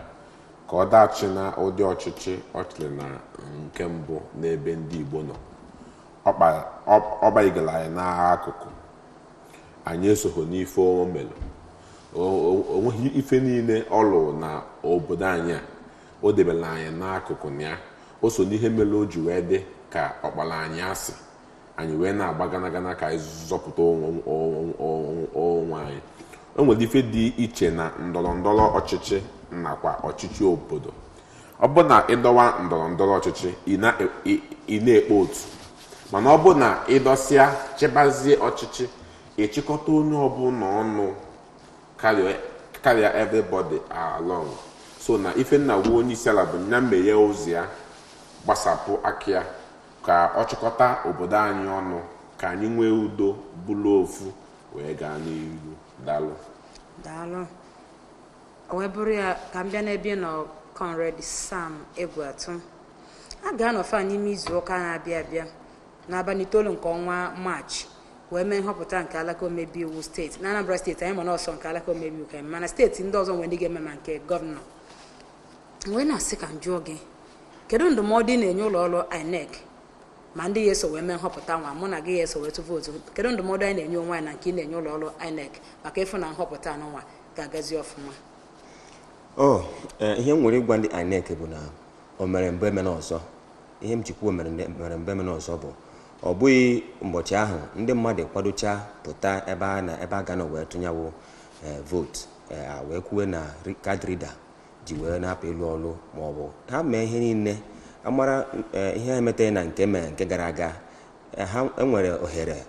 ka ọ dachi na ụdị ọchịchị ọ chịrị na nke mbụ n'ebe ndị Igbo nọ. Ọ gbanyegara anyị n'akụkụ, anyị esogho n'ife o mere. O nweghị ife niile ọ lụrụ na obodo anyị a o debere anyị n'akụkụ na ya. O so n'ihe mere o ji wee dị ka ọkpara anyị asị, anyị wee na-agba gana gana ka anyị zọpụta onwe anyị. O nwere ife dị iche na ndọrọ ndọrọ ọchịchị nakwa ọchịchị obodo. Ọ bụ na ịdọwa ndọrọ ndọrọ ọchịchị, ị na-ekpe otu, mana ọ bụ na ịdọsịa chịbazie ọchịchị, ịchịkọta onye ọbụla ọnụ, carry everybody along. So na ife nna gwa onye isi ala bụ nya meghe ụzọ ya, gbasapụ aka ya ka ọ chịkọta obodo anyị ọnụ, ka anyị nwee udo, bụrụ ofu wee gaa n'ihu. Daalụ. Daalụ. O wee bụrụ ya, ka m bịa n'ebe ị nọ, Comrade Sam Egwuatu. A ga-anọ fa n'ime izu ụka na-abịa abịa n'abalị 9 nke ọnwa Maachị wee mee nhọpụta nke alaka omebe iwu steeti na Anambra Steeti. Anyị ma na ọsọ nke alaka omebe iwu ka eme, mana steeti ndị ọzọ nwere ndị ga-eme ma nke gọvanọ. Wee na-asị ka m jụọ gị, kedu ndụmọdụ ị na-enye ụlọ ọrụ INEC ma ndị ya eso wee mee nhọpụta nwa, mụ na gị ya eso wee tụ vootu? Kedu ndụmọdụ anyị na-enye onwe anyị na nke ị na-enye ụlọ ọrụ INEC maka ịfụ na nhọpụta anụnwa ga-agazi ọfụma? O ihe m nwere ịgwa ndị INEC bụ na o mere mbụ, emena ọzọ. Ihe m jikwuo mere mbụ, emena ọzọ bụ ọ bụghị ụbọchị ahụ ndị mmadụ kwadocha pụta ebe a na ebe a ga na wee tụnyawo vootu, a wee kwuwe na card reader ji wee na-apụ ịlụ ọrụ, ma ọ bụ ha mee ihe niile amara ihe ha emetaghị na nke mere nke gara aga. Ha enwere ohere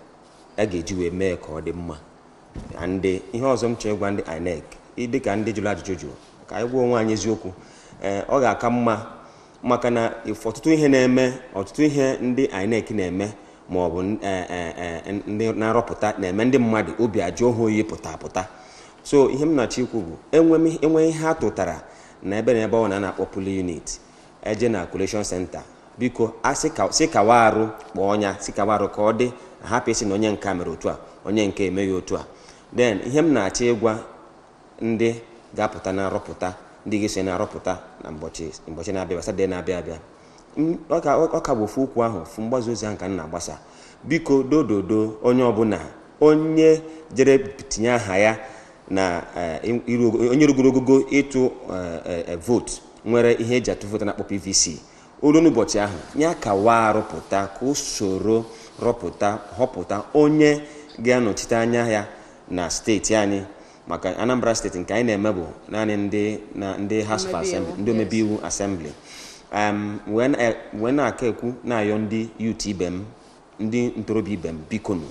a ga-eji wee mee ka ọ dị mma. Na ndị ihe ọzọ m chọrọ ịgwa ndị INEC, dịka ndị jụrụ ajụjụ jụrụ, ka anyị gwa onwe anyị eziokwu. Ọ ga-aka mma maka na ọtụtụ ihe na-eme, ọtụtụ ihe ndị INEC na-eme ma ọ bụ ndị na-arọpụta na-eme ndị mmadụ obi ajụọ ha oyi pụta apụta. So ihe m na-achọ ikwu bụ enwe ihe a tụtara na ebe na ebe ọ na na-akpọ polling unit, eje na collation center, biko a sị kawa arụ kpọọ ya, sị kawa arụ ka ọ dị, hapụ isi na onye nke mere otu a, onye nke emeghị otu a. Then ihe m na-achọ ịgwa ndị ga-apụta na nrọpụta, ndị ga-eso na nrọpụta na ụbọchị na-abịa, Satọde na-abịa abịa, ọ ka bụ ofu okwu ahụ, ofu mgbaza ozi ahụ ka m na-agbasa. Biko dododo, onye ọbụla onye jere tinye aha ya na onye rugoro ogogo ịtụ vootu nwere ihe eji atụ vootu na-akpọ PVC, o ruo n'ụbọchị ahụ, ya kawa arụpụta ka o soro rọpụta, họpụta onye ga-anọchite anya ya na steeti anyị. Maka Anambra Steeti, nke anyị na-eme bụ naanị ndị na ndị House of Omebe Assembly, iwu, ndị omebe iwu assembly. Wee na-aka ekwu na-ayọ ndị youth ibe m, ndị ntorobịa ibe m, bikonu,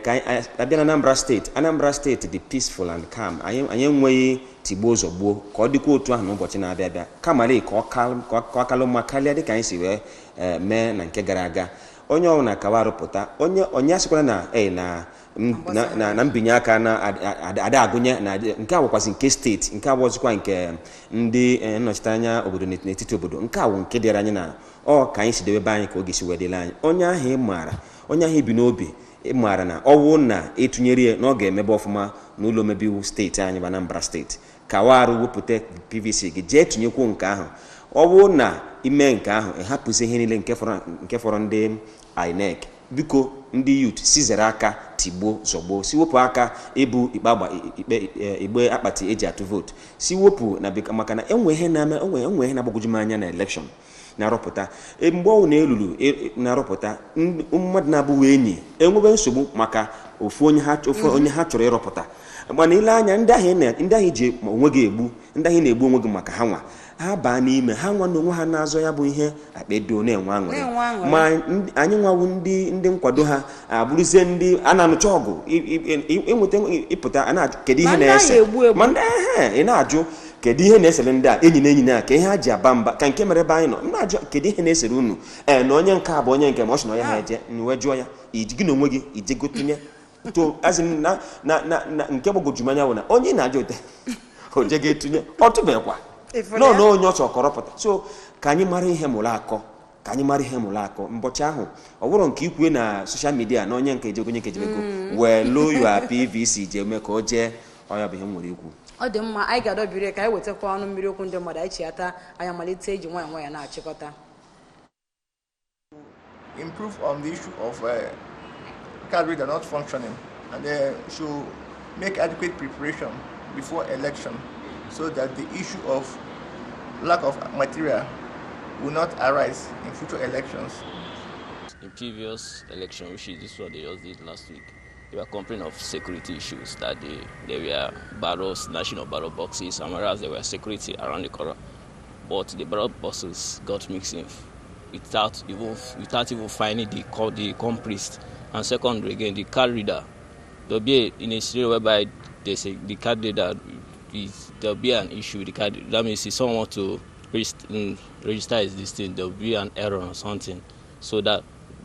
ka anyị abịa na Anambra Steeti. Anambra Steeti dị peaceful and calm. Anyị enweghị tigbuo zọgbuo. Ka ọ dịkwa otu ahụ n'ụbọchị na-abịa abịa, kamara ka ọ kalụ mma karịa dịka anyị si wee mee na nke gara aga. Onye ọbụla kawa arụpụta, onye onye asịkwara na ee na mbinye aka na ada agụnye na nke a bụkwazị nke steeti, nke a bụzikwa nke ndị nnọchiteanya obodo n'etiti obodo. Nke a bụ nke dịara anyị na ọ ka anyị si debe be anyị ka ọ ga-esi wee dịrị anyị. Onye ahụ ị maara, onye ahụ ibi n'obi, ị maara na ọwụ na ịtụnyere ya na ọ ga-emebe ọfụma n'ụlọ omebe iwu steeti anyị bụ Anambra Steeti, kawa arụ wepụta PVC gị jee tụnyekwuo nke ahụ. Ọ bụrụ na ime nke ahụ, ịhapụzi ihe niile nke fọrọ ndị INEC. Biko, ndị youth, si zere aka tigbuo zọgbuo, si wepụ aka ịbụ ikpe agba ikpe igbe akpati eji atụ vootu, si wepụ na maka na enwe ihe na-eme, enwe ihe na-agbagwoju m anya na election na-arọpụta. Mgbe ọ na-elulu na-arọpụta, mmadụ na-abụghị enyi enwebe nsogbu maka ofu onye ha chọrọ ịrọpụta. Mana ile anya, ndị ahụ ji onwe gị egbu, ndị ahụ na-egbu onwe gị maka ha nwa, ha baa n'ime ha nwa na onwe ha na-azọ ya bụ ihe akpedo na-enwe aṅụrị. Na-enwe aṅụrị. Ma anyị nwawu ndị nkwado ha abụrụzie ndị a na-anụcha ọgụ ịnweta ịpụta a na-ajụ kedu ihe Ma ndị ahụ na-ese egbu egbu. Ma ndị ehe ị na-ajụ kedu ihe na-esere ndị a, enyi na enyi na ka ihe ha ji aba mba, ka nke mere ebe anyị nọ. M na-ajụ kedu ihe na-esere unu? Ee, na onye nke a bụ onye nke ma ọ sị na onye ha eje, m wee jụọ ya, iji gị na onwe gị ijego tụnye? To as in na nke gbagwoju m anya bụ na onye na-ajụ ote o je ga-etinye ọ tụbekwa. Ịfụrụ No. ya? Na onye ọchọ kọrọpụta, so ka anyị mara ihe mụrụ akọ, ka anyị mara ihe mụrụ akọ mbọchị ahụ. Ọ bụrụ nke ikwue na social media na onye nke ejego, onye nke ejebego, wee loo ya PVC jee mee ka o jee. Ọ ya bụ ihe m nwere ikwu. Ọ dị mma, anyị ga-adọbiri ka anyị wetakwa ọnụ mmiri okwu ndị mmadụ. Anyị chiata, anyị amalite iji nwayọọ nwayọọ na-achịkọta. Improve on the issue of card reader not functioning, and they should make adequate preparation before election so that the issue of lack of material will not arise in future elections. In previous election, which is this one they just did last week, they were complaining of security issues, that there were barrels, snatching of ballot boxes, and whereas there were security around the corner. But the ballot boxes got mixing without even finding the culprits. And secondly, again, the card reader. There'll be in a scenario whereby there's a, the card reader is there'll be an issue with the card. That means if someone want to register his this thing, there'll be an error or something. So that,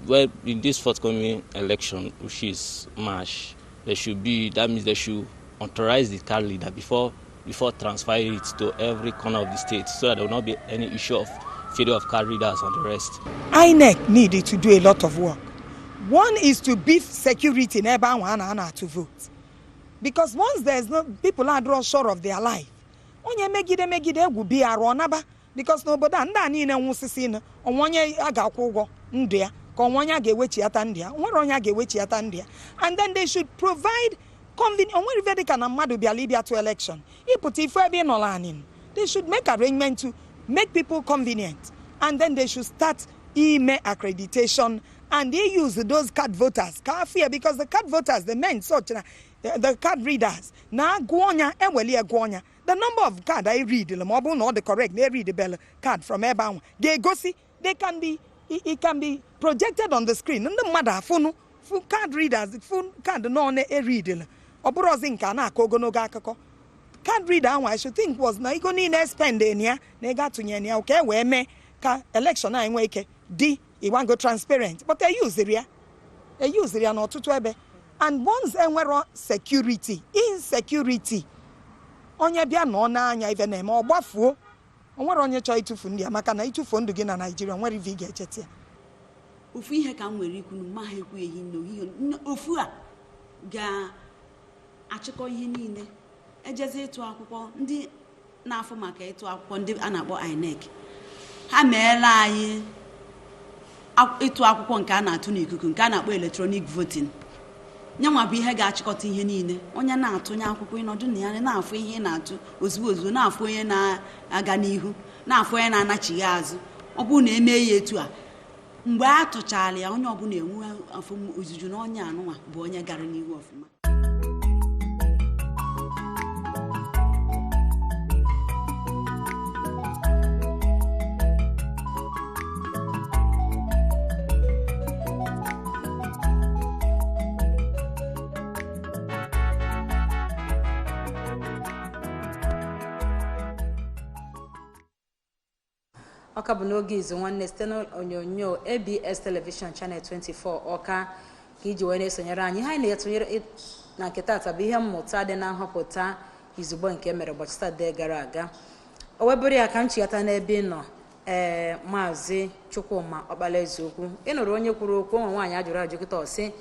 well, in this forthcoming election, which is March, there should be that means they should authorize the card reader before transferring it to every corner of the state, so that there will not be any issue of failure of card readers and the rest. INEC needed to do a lot of work. One is to beef security n'ebe ahụ a na-ana atụ vote. Because once there's no people are draw sure of their life. Onye megide megide egwu bi arụ ọ naba, because n'obodo a, ndị a niile nwụsịsị nụ onwe onye a ga-akwụ ụgwọ ndụ ya, ka onwe onye a ga-ewechiata ndụ ya, nwere onye a ga-ewechiata ndụ ya. And then they should provide convenient, onwere ife dịka na mmadụ bịara ịbịa to election, ịpụta ife ebe ị nọrọ anị. They should make arrangement to make people convenient, and then they should start ime accreditation and they use those card voters ka afọ ya, because the card voters, the men such na the card readers na-agụ ọnya eweli egụ ọnya the number of card I read, ma ọ bụrụ na ọ dị correct na read bell card from ebe ahụ ga-egosi, they can be it can be projected on the screen, ndị mmadụ afụnụ fu card readers, fu card nọ na-eread. Ọ bụrụzi nke a na-akọ ogologo akụkọ card reader ahụ, I should think was na ego niile spend na ya na ego atụnyere na ya ka e wee mee ka election anyị nwee ike dị iwango transparent, but eyuziri ya n'ọtụtụ ebe. And once enwero security, insecurity, onye bịa nọ n'anya ife na-eme, ọ gbafuo. O nwere onye chọọ ịtụfu ndị ya, maka na ịtụfuo ndụ gị na Naijiria, nwere ife ị ga-echeta ya. Ofu ihe ka m nwere ikwu na mma ha ekwu ehi n'ohihe ofu a ga-achịkọ ihe niile ejezi ịtụ akwụkwọ. Ndị na-afụ maka ịtụ akwụkwọ, ndị a na-akpọ INEC, ha meela anyị ịtụ akwụkwọ nke a na-atụ n'ikuku, nke a na-akpọ electronic voting. Nyanwa bụ ihe ga-achịkọta ihe niile. Onye na-atụnye akwụkwọ, ịnọdụ na ya na-afụ ihe ị na-atụ ozugbo ozugbo, na-afụ onye na-aga n'ihu, na-afụ onye na-anachighi azụ. Ọ bụrụ na emee ya etu a, mgbe a tụchara ya, onye ọbụla enwe afọ ojuju na onye anụnwa bụ onye gara n'ihu ọfụma. Ọka bụ n'oge izu nwanne site n'onyonyo ABS Television Channel 24 Ọka ka iji wee na-esonyere anyị. Ihe anyị na-etụnyere na nke taata bụ ihe mmụta dị na nhọpụta izugbo nke mere ụbọchị Satọde gara aga. O webụrụ ya ka m chighata n'ebe ị nọ, ee, Maazị Chukwuma Ọkpalaezeokwu. Ị nụrụ onye kwuru okwu ụmụ nwaanyị ajụrụ ajụ kịta, ọsị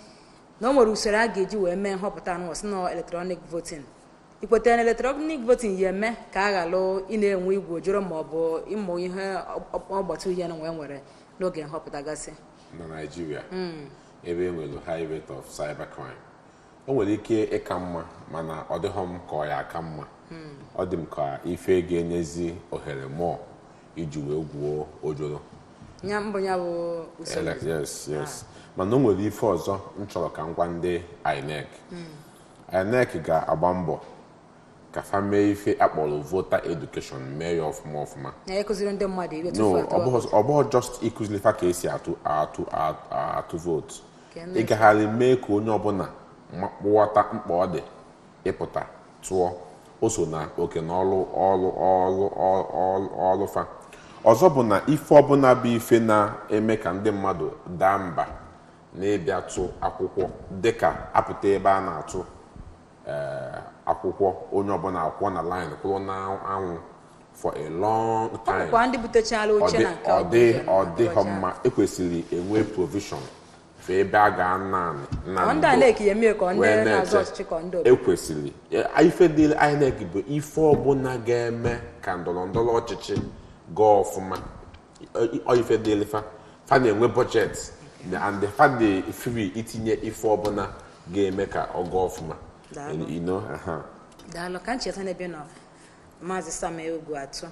na o nwere usoro a ga-eji wee mee nhọpụta anụ, ọsị na electronic voting. Ị kwetara na electronic voting ya eme ka a ghalụ ị na-enwe igwe ojoro ma ọ bụ ịmụ ihe ọgbata uhie na wee nwere n'oge nhọpụta gasị? Na Naijiria, ebe e nwere high rate of cybercrime, o nwere ike ịka mma, mana ọ dịghọ m ka ọ ya aka mma. Ọ dị m ka ife ga-enyezi ohere mụọ iji wee gwuo ojoro. Ya mbụ ya bụ usoro. Yes, mana o nwere ife ọzọ m chọrọ ka m gwa ndị INEC. INEC ga-agba mbọ ka fa mee ife akpọrọ voter education, mee ya ọfụma ọfụma. Na ịkụziri ndị mmadụ ibe No, tupu atụọ. ọ bụghị just ịkụziri fa ka esi atụ atụ atụ vote. Ka ịgagharị mee ka onye ọbụla ghọta mkpa ọ dị ịpụta tụọ, o so na oke na ọlụ ọlụ ọlụ ọlụ ọlụ fa. Ọzọ bụ na ife ọbụla bụ ife na-eme ka ndị mmadụ daa mba na-ịbịa tụ akwụkwọ, dịka apụta ebe a na-atụ akwụkwọ, onye ọbụla akwụkwọ na line kwụrụ n'anwụ for a long Ọ time. bụkwa ndị butechala oche na nke Ọ dị ọ ọ dịghọ mma. Ekwesịrị enwe provision for ebe a ga-ana na Ọ ndị INEC ya eme ka ọ ndị wee na-azọ na-eche. ọchịchị, ka ọ ndị obodo? Ekwesịrị ife dị INEC bụ ife ọbụla ga-eme ka ndọrọ ndọrọ ọchịchị gaa ọfụma. Ọ ife dịrị fa, fa na-enwe budget and fa dị free itinye ife ọbụla ga-eme ka ọ gaa ọfụma. Daalụ. Aha. Daalụ. Ka ncheta n'ebe nọ, Maazị Sam Egwu Atụ,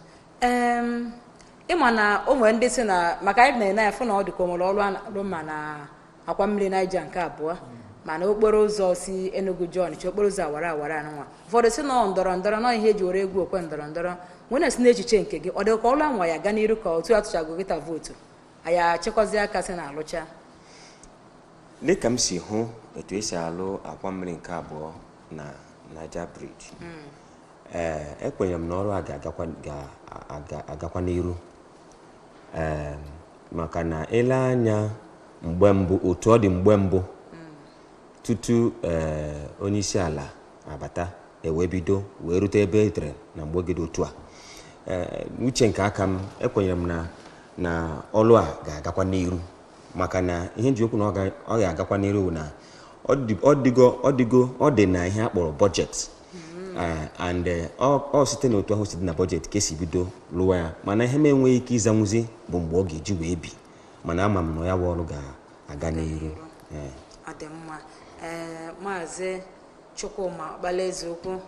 ịma na o nwere ndị si na maka anyị na-ene ya fụ na ọ dị ka o nwere ọrụ a na-arụ ma na akwa mmiri Naija nke abụọ, mana okporo ụzọ si Enugu jee Ọnịcha, okporo ụzọ awara awara anụnwa, ụfọdụ si na ọ ndọrọ ndọrọ nọ, ihe eji were egwu okwe ndọrọ ndọrọ nwee na-esi n'echiche nke gị, ọ dị ka ọrụ anwa ya ga n'iru ka otu atụchago gịta vootu anyị achịkọzi aka si na alụcha? Dịka m si hụ etu esi alụ akwa mmiri nke abụọ na Niger Bridge, ekwenyere m na ọrụ a ga-agakwa n'iru, maka na ele anya mgbe mbụ, otu ọ dị mgbe mbụ tutu onye isi ala abata, ewee bido wee rute ebe etere na mgbe dị otu a. Uche nke aka m, ekwenyere m na ọlụ a ga-agakwa n'iru, maka na ihe nji okwu na ọ ga-agakwa n'iru bụ na ọ dịgo ọ dị na ihe a kpọrọ budget, and ọ site n'otu ahụ si dị na budget ka esi bido lụwa ya. Mana ihe m enweghị ike ịzanwuzi bụ mgbe ọ ga-eji wee bi, mana ama m na ya bụ ọrụ ga-aga n'iru. Ọ dị mma. Maazị Chukwuma Ọkpalaeze Ukwu,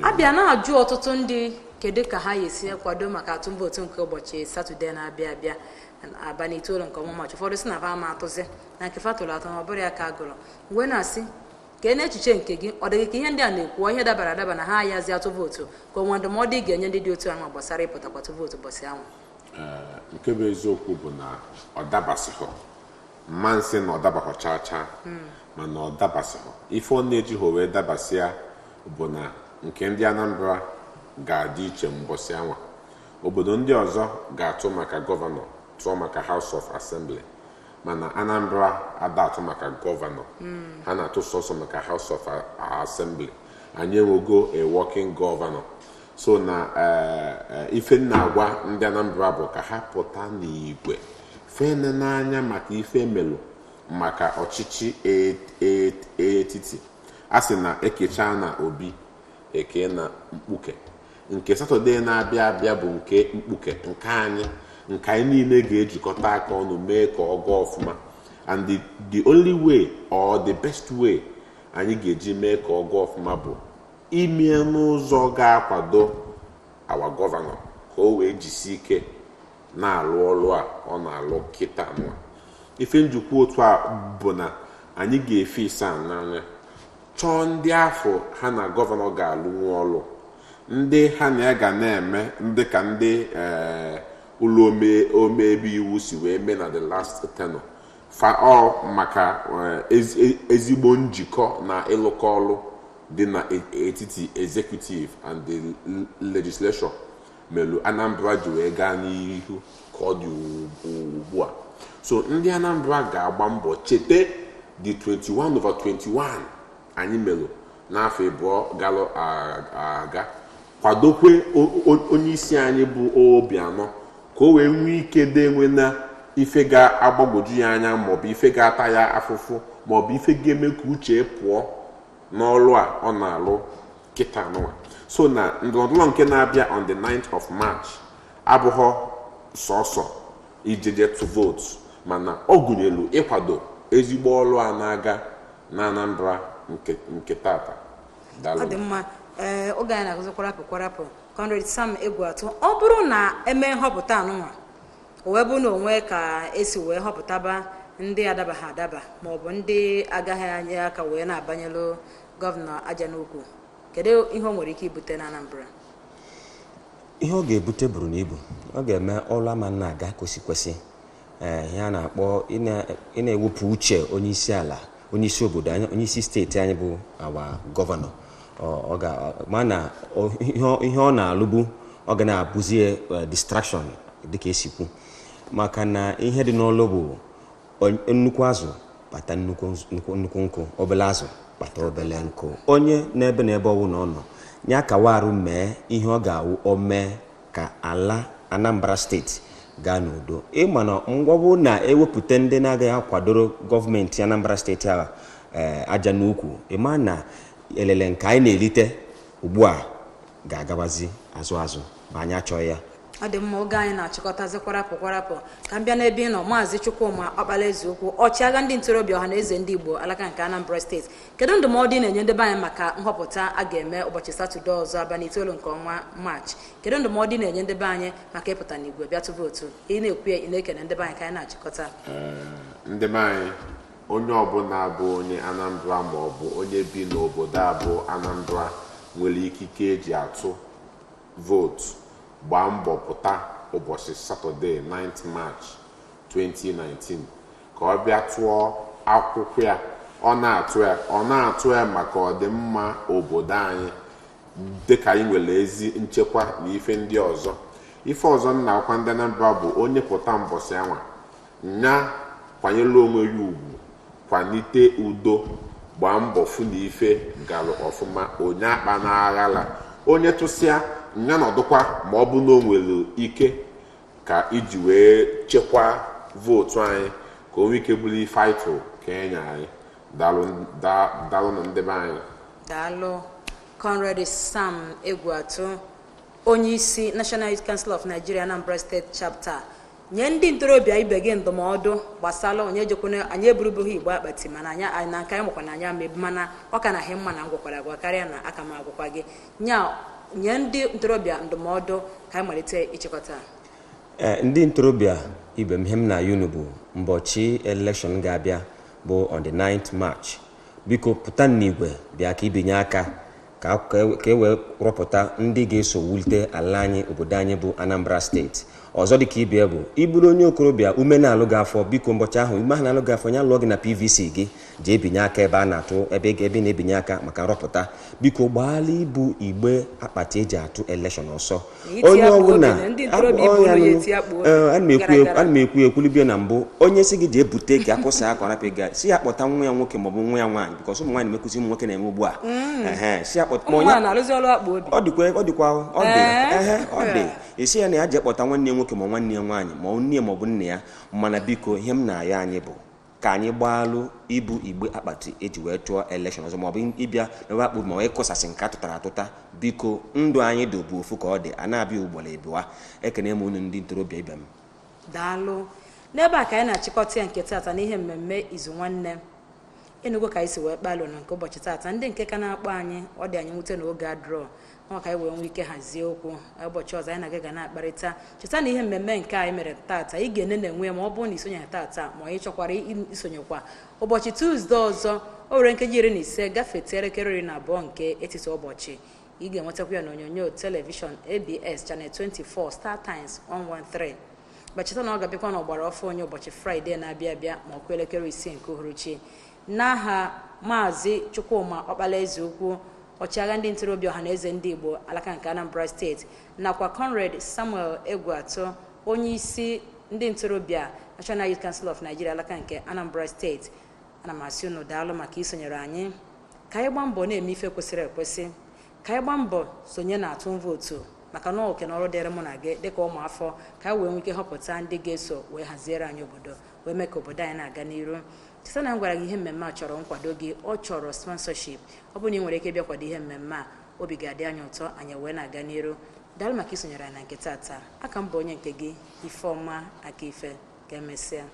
abịa na-ajụ ọtụtụ ndị kedu ka ha ga-esi kwado maka atụm vootu nke ụbọchị Satọde na-abịa abịa, abalị 9 nke ọnwa Maachị. Ụfọdụ si na fa ama atụzi na nke fa tụrụ atụ na ọ bụrụ ya ka a gụrụ wee na-asị ka n'echiche nke gị, ọ dịghị ka ihe ndị a na-ekwu ihe dabara adaba na ha ayazi atụ vootu, ka onwe ndụmọdụ ị ga-enye ndị dị otu ahụ gbasara ịpụtakwa atụ vootu ụbọchị ahụ? Nke bụ eziokwu bụ na ọ dabasịghọ mma nsị na ọ dabaghọ chaa chaa, mana ọ dabasịghọ. Ife ọ na-ejighọ wee dabasịa bụ na nke ndị Anambra ga-adị iche mbọsị anwa. Obodo ndị ọzọ ga-atụ maka gọvanọ, tụọ maka House of Assembly, mana Anambra ada atụ maka gọvanọ, ha na-atụ sọsọ maka House of Assembly. Anyị enwego a working governor, so na ife m na-agwa ndị Anambra bụ ka ha pụta n'igwe fene n'anya maka ife melụ maka ọchịchị etiti. A sị na ekechaa na obi eke na mkpuke. Nke Satọde na-abịa abịa bụ nke mkpuke nke anyị, nke anyị niile ga-ejikọta aka ọnụ mee ka ọ gaa ọfụma. And the only way or the best way anyị ga-eji mee ka ọ gaa ọfụma bụ ime n'ụzọ ga-akwado our gọvanọ ka o wee jisi ike na-alụ ọrụ a ọ na-alụ kịta nwa. Ife njikwa otu a bụ na anyị ga-efe ise n'anya chọọ ndị afọ ha na gọvanọ ga-alụnwu ọlụ, ndị ha na ya ga na-eme, ndị ka ndị ụlọ omebe iwu si wee mee na the last tenure fa ọ maka ezigbo njikọ na ịlụkọ ọlụ dị n'etiti executive and the legislature melu Anambra ji wee gaa n'ihu ka ọ dị ugbu a. So ndị Anambra ga-agba mbọ chete the 21 over 21 anyị melụ n'afọ 2 galụ aga, kwadokwe onye isi anyị bụ Obianọ ka o wee nwee ike denwe na ife ga-agbagwoju ya anya, maọbụ ife ga-ata ya afụfụ, maọbụ ife ga-eme ka uche pụọ n'ọrụ a ọ na-alụ kịta nụwa. So na ndọrọndọrọ nke na-abịa on the 9th of March abụghọ sọsọ ijeje tụ vootu, mana ọ gụnyelu ịkwado ezigbo ọrụ a na-aga na Anambra nke tata. Ọ dị mma. Oge anyị na-agụzi kwarapụ kwarapụ. Comrade Sam Egwu Atụ, ọ bụrụ na eme nhọpụta anụnwa, o wee bụ na onwe ka esi wee họpụtaba ndị adabaghị adaba maọbụ ndị agaghị anya aka wee na-abanyelụ gọvanọ aja n'ukwu, kedu ihe o nwere ike ibute na Anambra? Ihe ọ ga-ebute buru na ibu, ọ ga-eme ọrụ ama na-aga kwesị kwesị. Ihe a na-akpọ ị na-ewepụ uche onye isi ala, onye isi obodo anyị, onye isi steeti anyị bụ awa gọvanọ, ọ ga mana ihe ọ na-alụbu ọ ga na-abụzi distraction, dịka esi kwu, maka na ihe dị n'ọlụ bụ nnukwu azụ. kpata nnukwu nkụ, obele azụ kpata obele nkụ. Onye n'ebe na ebe ọwụ na ọ nọ ya kawa arụ mee ihe ọ ga-awụ o mee ka ala Anambra steeti gaa n'udo. Ịma na ngwabụ na-ewepụta ndị na-agaghị akwadoro gọọmenti Anambra steeti a aja n'ukwu, ịma na elele nke anyị na-erite ugbu a ga-agabazi azụ azụ ma anyị achọghị ya. Ọ dị mma, oge anyị na-achịkọtazi kwarapụ kwarapụ ka m bịa n'ebe ị nọ. Maazị Chukwuma Ọkpalaezeokwu, ọchịagha ndị ntorobịa ọha na eze ndị Igbo alaka nke Anambra steeti, kedu ndụmọdụ ị na-enye ndị be anyị maka nhọpụta a ga-eme ụbọchị Satọde ọzọ abalị 9 nke ọnwa Maachị? Kedu ndụmọdụ ị na-enye ndị be anyị maka ịpụta n'igwe bịa tụ vootu? Ị na-ekwu ya, ị na-ekene ndị be anyị ka anyị na-achịkọta. Ndị be anyị, onye ọbụla bụ onye Anambra ma ọ bụ onye bi n'obodo a bụ Anambra nwere ikike eji atụ vootu, gbaa mbọ pụta ụbọchị Satọde 9th March 2019 ka ọ bịa tụọ akwụkwọ ya. Ọ na-atụ ya maka ọdịmma obodo anyị, dịka anyị nwere ezi nchekwa na ife ndị ọzọ. Ife ọzọ nna akwa ndị Anambra bụ onye pụta mbọsị anwa nya kwanyere onwe ya ugwu, kwalite udo, gbaa mbọ fụ na ife galụ ọfụma, onye akpa n'aghala, onye tụsịa nya nọdụkwa ma ọ bụ na o nwere ike ka iji wee chekwaa vootu anyị ka o nwee ike bụrụ ife anyị tụrụ ka enye anyị. Daalụ na ndị be anyị. Daalụ. Comrade Sam Egwuatu, onye isi National Youth Council of Nigeria Anambra State Chapter, nye ndị ntorobịa ibe gị ndụmọdụ gbasara onye jekwana anyị eburubughị igbe akpati, mana anyị na nke anyị makwa na anyị ama ebu, mana ọ ka na ahị mma na ngwakwara agwa karịa na aka m agwakwa gị. Nye ndị ntorobịa ndụmọdụ ka anyị malite ịchịkọta. Ndị ntorobịa ibe m, ihe m na unu bụ mbọchị elekshọn ga-abịa bụ on the 9th March. Biko pụta n'igwe bịa ka ibinye aka ka e wee rọpụta ndị ga-eso wulite ala anyị, obodo anyị bụ Anambra steeti. Ọzọ dịka ibie bụ ịbụrụ onye okorobịa ume na-alụ gị afọ, biko mbọchị ahụ ume ahụ na-alụ gị afọ ya lụọ gị na PVC gị, jee binye aka ebe a na-atụ ebe ebe na-ebinye aka maka nrọpụta. Biko gbaala ibu igbe akpati eji atụ elekshọn ọsọ. Onye ọbụla ana m ekwu ekwulibie na mbụ, onye si gị jee bute ka akwụsị aka ọrapụ ga si ya kpọta nwa ya nwoke maọbụ nwa ya nwaanyị, bikọs ụmụ nwaanyị na-emekuzi ụmụ nwoke na-eme ugbu a. Si ya kpọta ọ dịkwa ọ dị esi ya na ya jee kpọta nwanne ya nwoke ma nwanne ya nwaanyị ma nne ya maọbụ nna ya. Mana biko ihe m na-ayọ anyị bụ ka anyị gbaalụ ibu igbe akpati eji wee tụọ elekshọn ọzọ, maọbụ ịbịa mewe akpụ ma ịkụsasị nke atụtara atụta. Biko ndụ anyị dị bụ ofu ka ọ dị, a na-abịa ugboro ebiwa. Ekene m unu ndị ntorobịa ibe m. Daalụ. N'ebe a ka anyị na-achịkọta ya nke taata n'ihe mmemme izu nwanne. Enugo ka anyị si wee kpalụ na nke ụbọchị taata. Ndị nke ka na-akpọ anyị, ọ dị anyị nwute na oge adrọ maka anyị wee nwee ike hazie okwu ụbọchị ọzọ anyị na-aga ga na-akparịta. Cheta na ihe mmemme nke anyị mere taata ị ga-ene na-enwe ma ọ bụrụ na isonye taata ma ị chọkwara isonyekwa ụbọchị Tuzdee ọzọ o were nkeji 15 gafete elekere 12 nke etiti ụbọchị. Ị ga-enwetakwa ya n'onyonyo telivishọn ABS Channel 24 Star Times 113. Gbacheta na ọ ga-abịakwa n'ọgbara ọfụ onye ụbọchị Fraịde na-abịa abịa ma ọ kụọ elekere 6 nke uhuruchi. N'aha Maazị Chukwuma Ọkpalaezeokwu, ọchịagha ndị ntorobịa ọha na eze ndị Igbo alaka nke Anambra steeti, nakwa Comrade Samuel Egwuatu, onye isi ndị ntorobịa National Youth Council of Nigeria alaka nke Anambra steeti, ana m asị unu daalụ maka isonyere anyị. Ka anyị gbaa mbọ na-eme ife kwesịrị ekwesị, ka anyị gbaa mbọ sonye na atụm vootu, maka na oke na ọrụ dịrị mụ na gị dịka ụmụafọ, ka anyị wee nwee ike họpụta ndị ga-eso wee haziere anyị obodo, wee mee ka obodo anyị na-aga n'iru. Cheta na m gwara gị ihe mmemme a chọrọ nkwado gị, ọ chọrọ sponsorship. Ọ bụrụ na ị nwere ike ịbịa kwado ihe mmemme a, obi ga-adị anyị ụtọ, anyị wee na-aga n'iru. Daalụ maka isonyere anyị na nke taata. Aka m bụ onye nke gị, Ifeọma Akaife. Ka emesịa.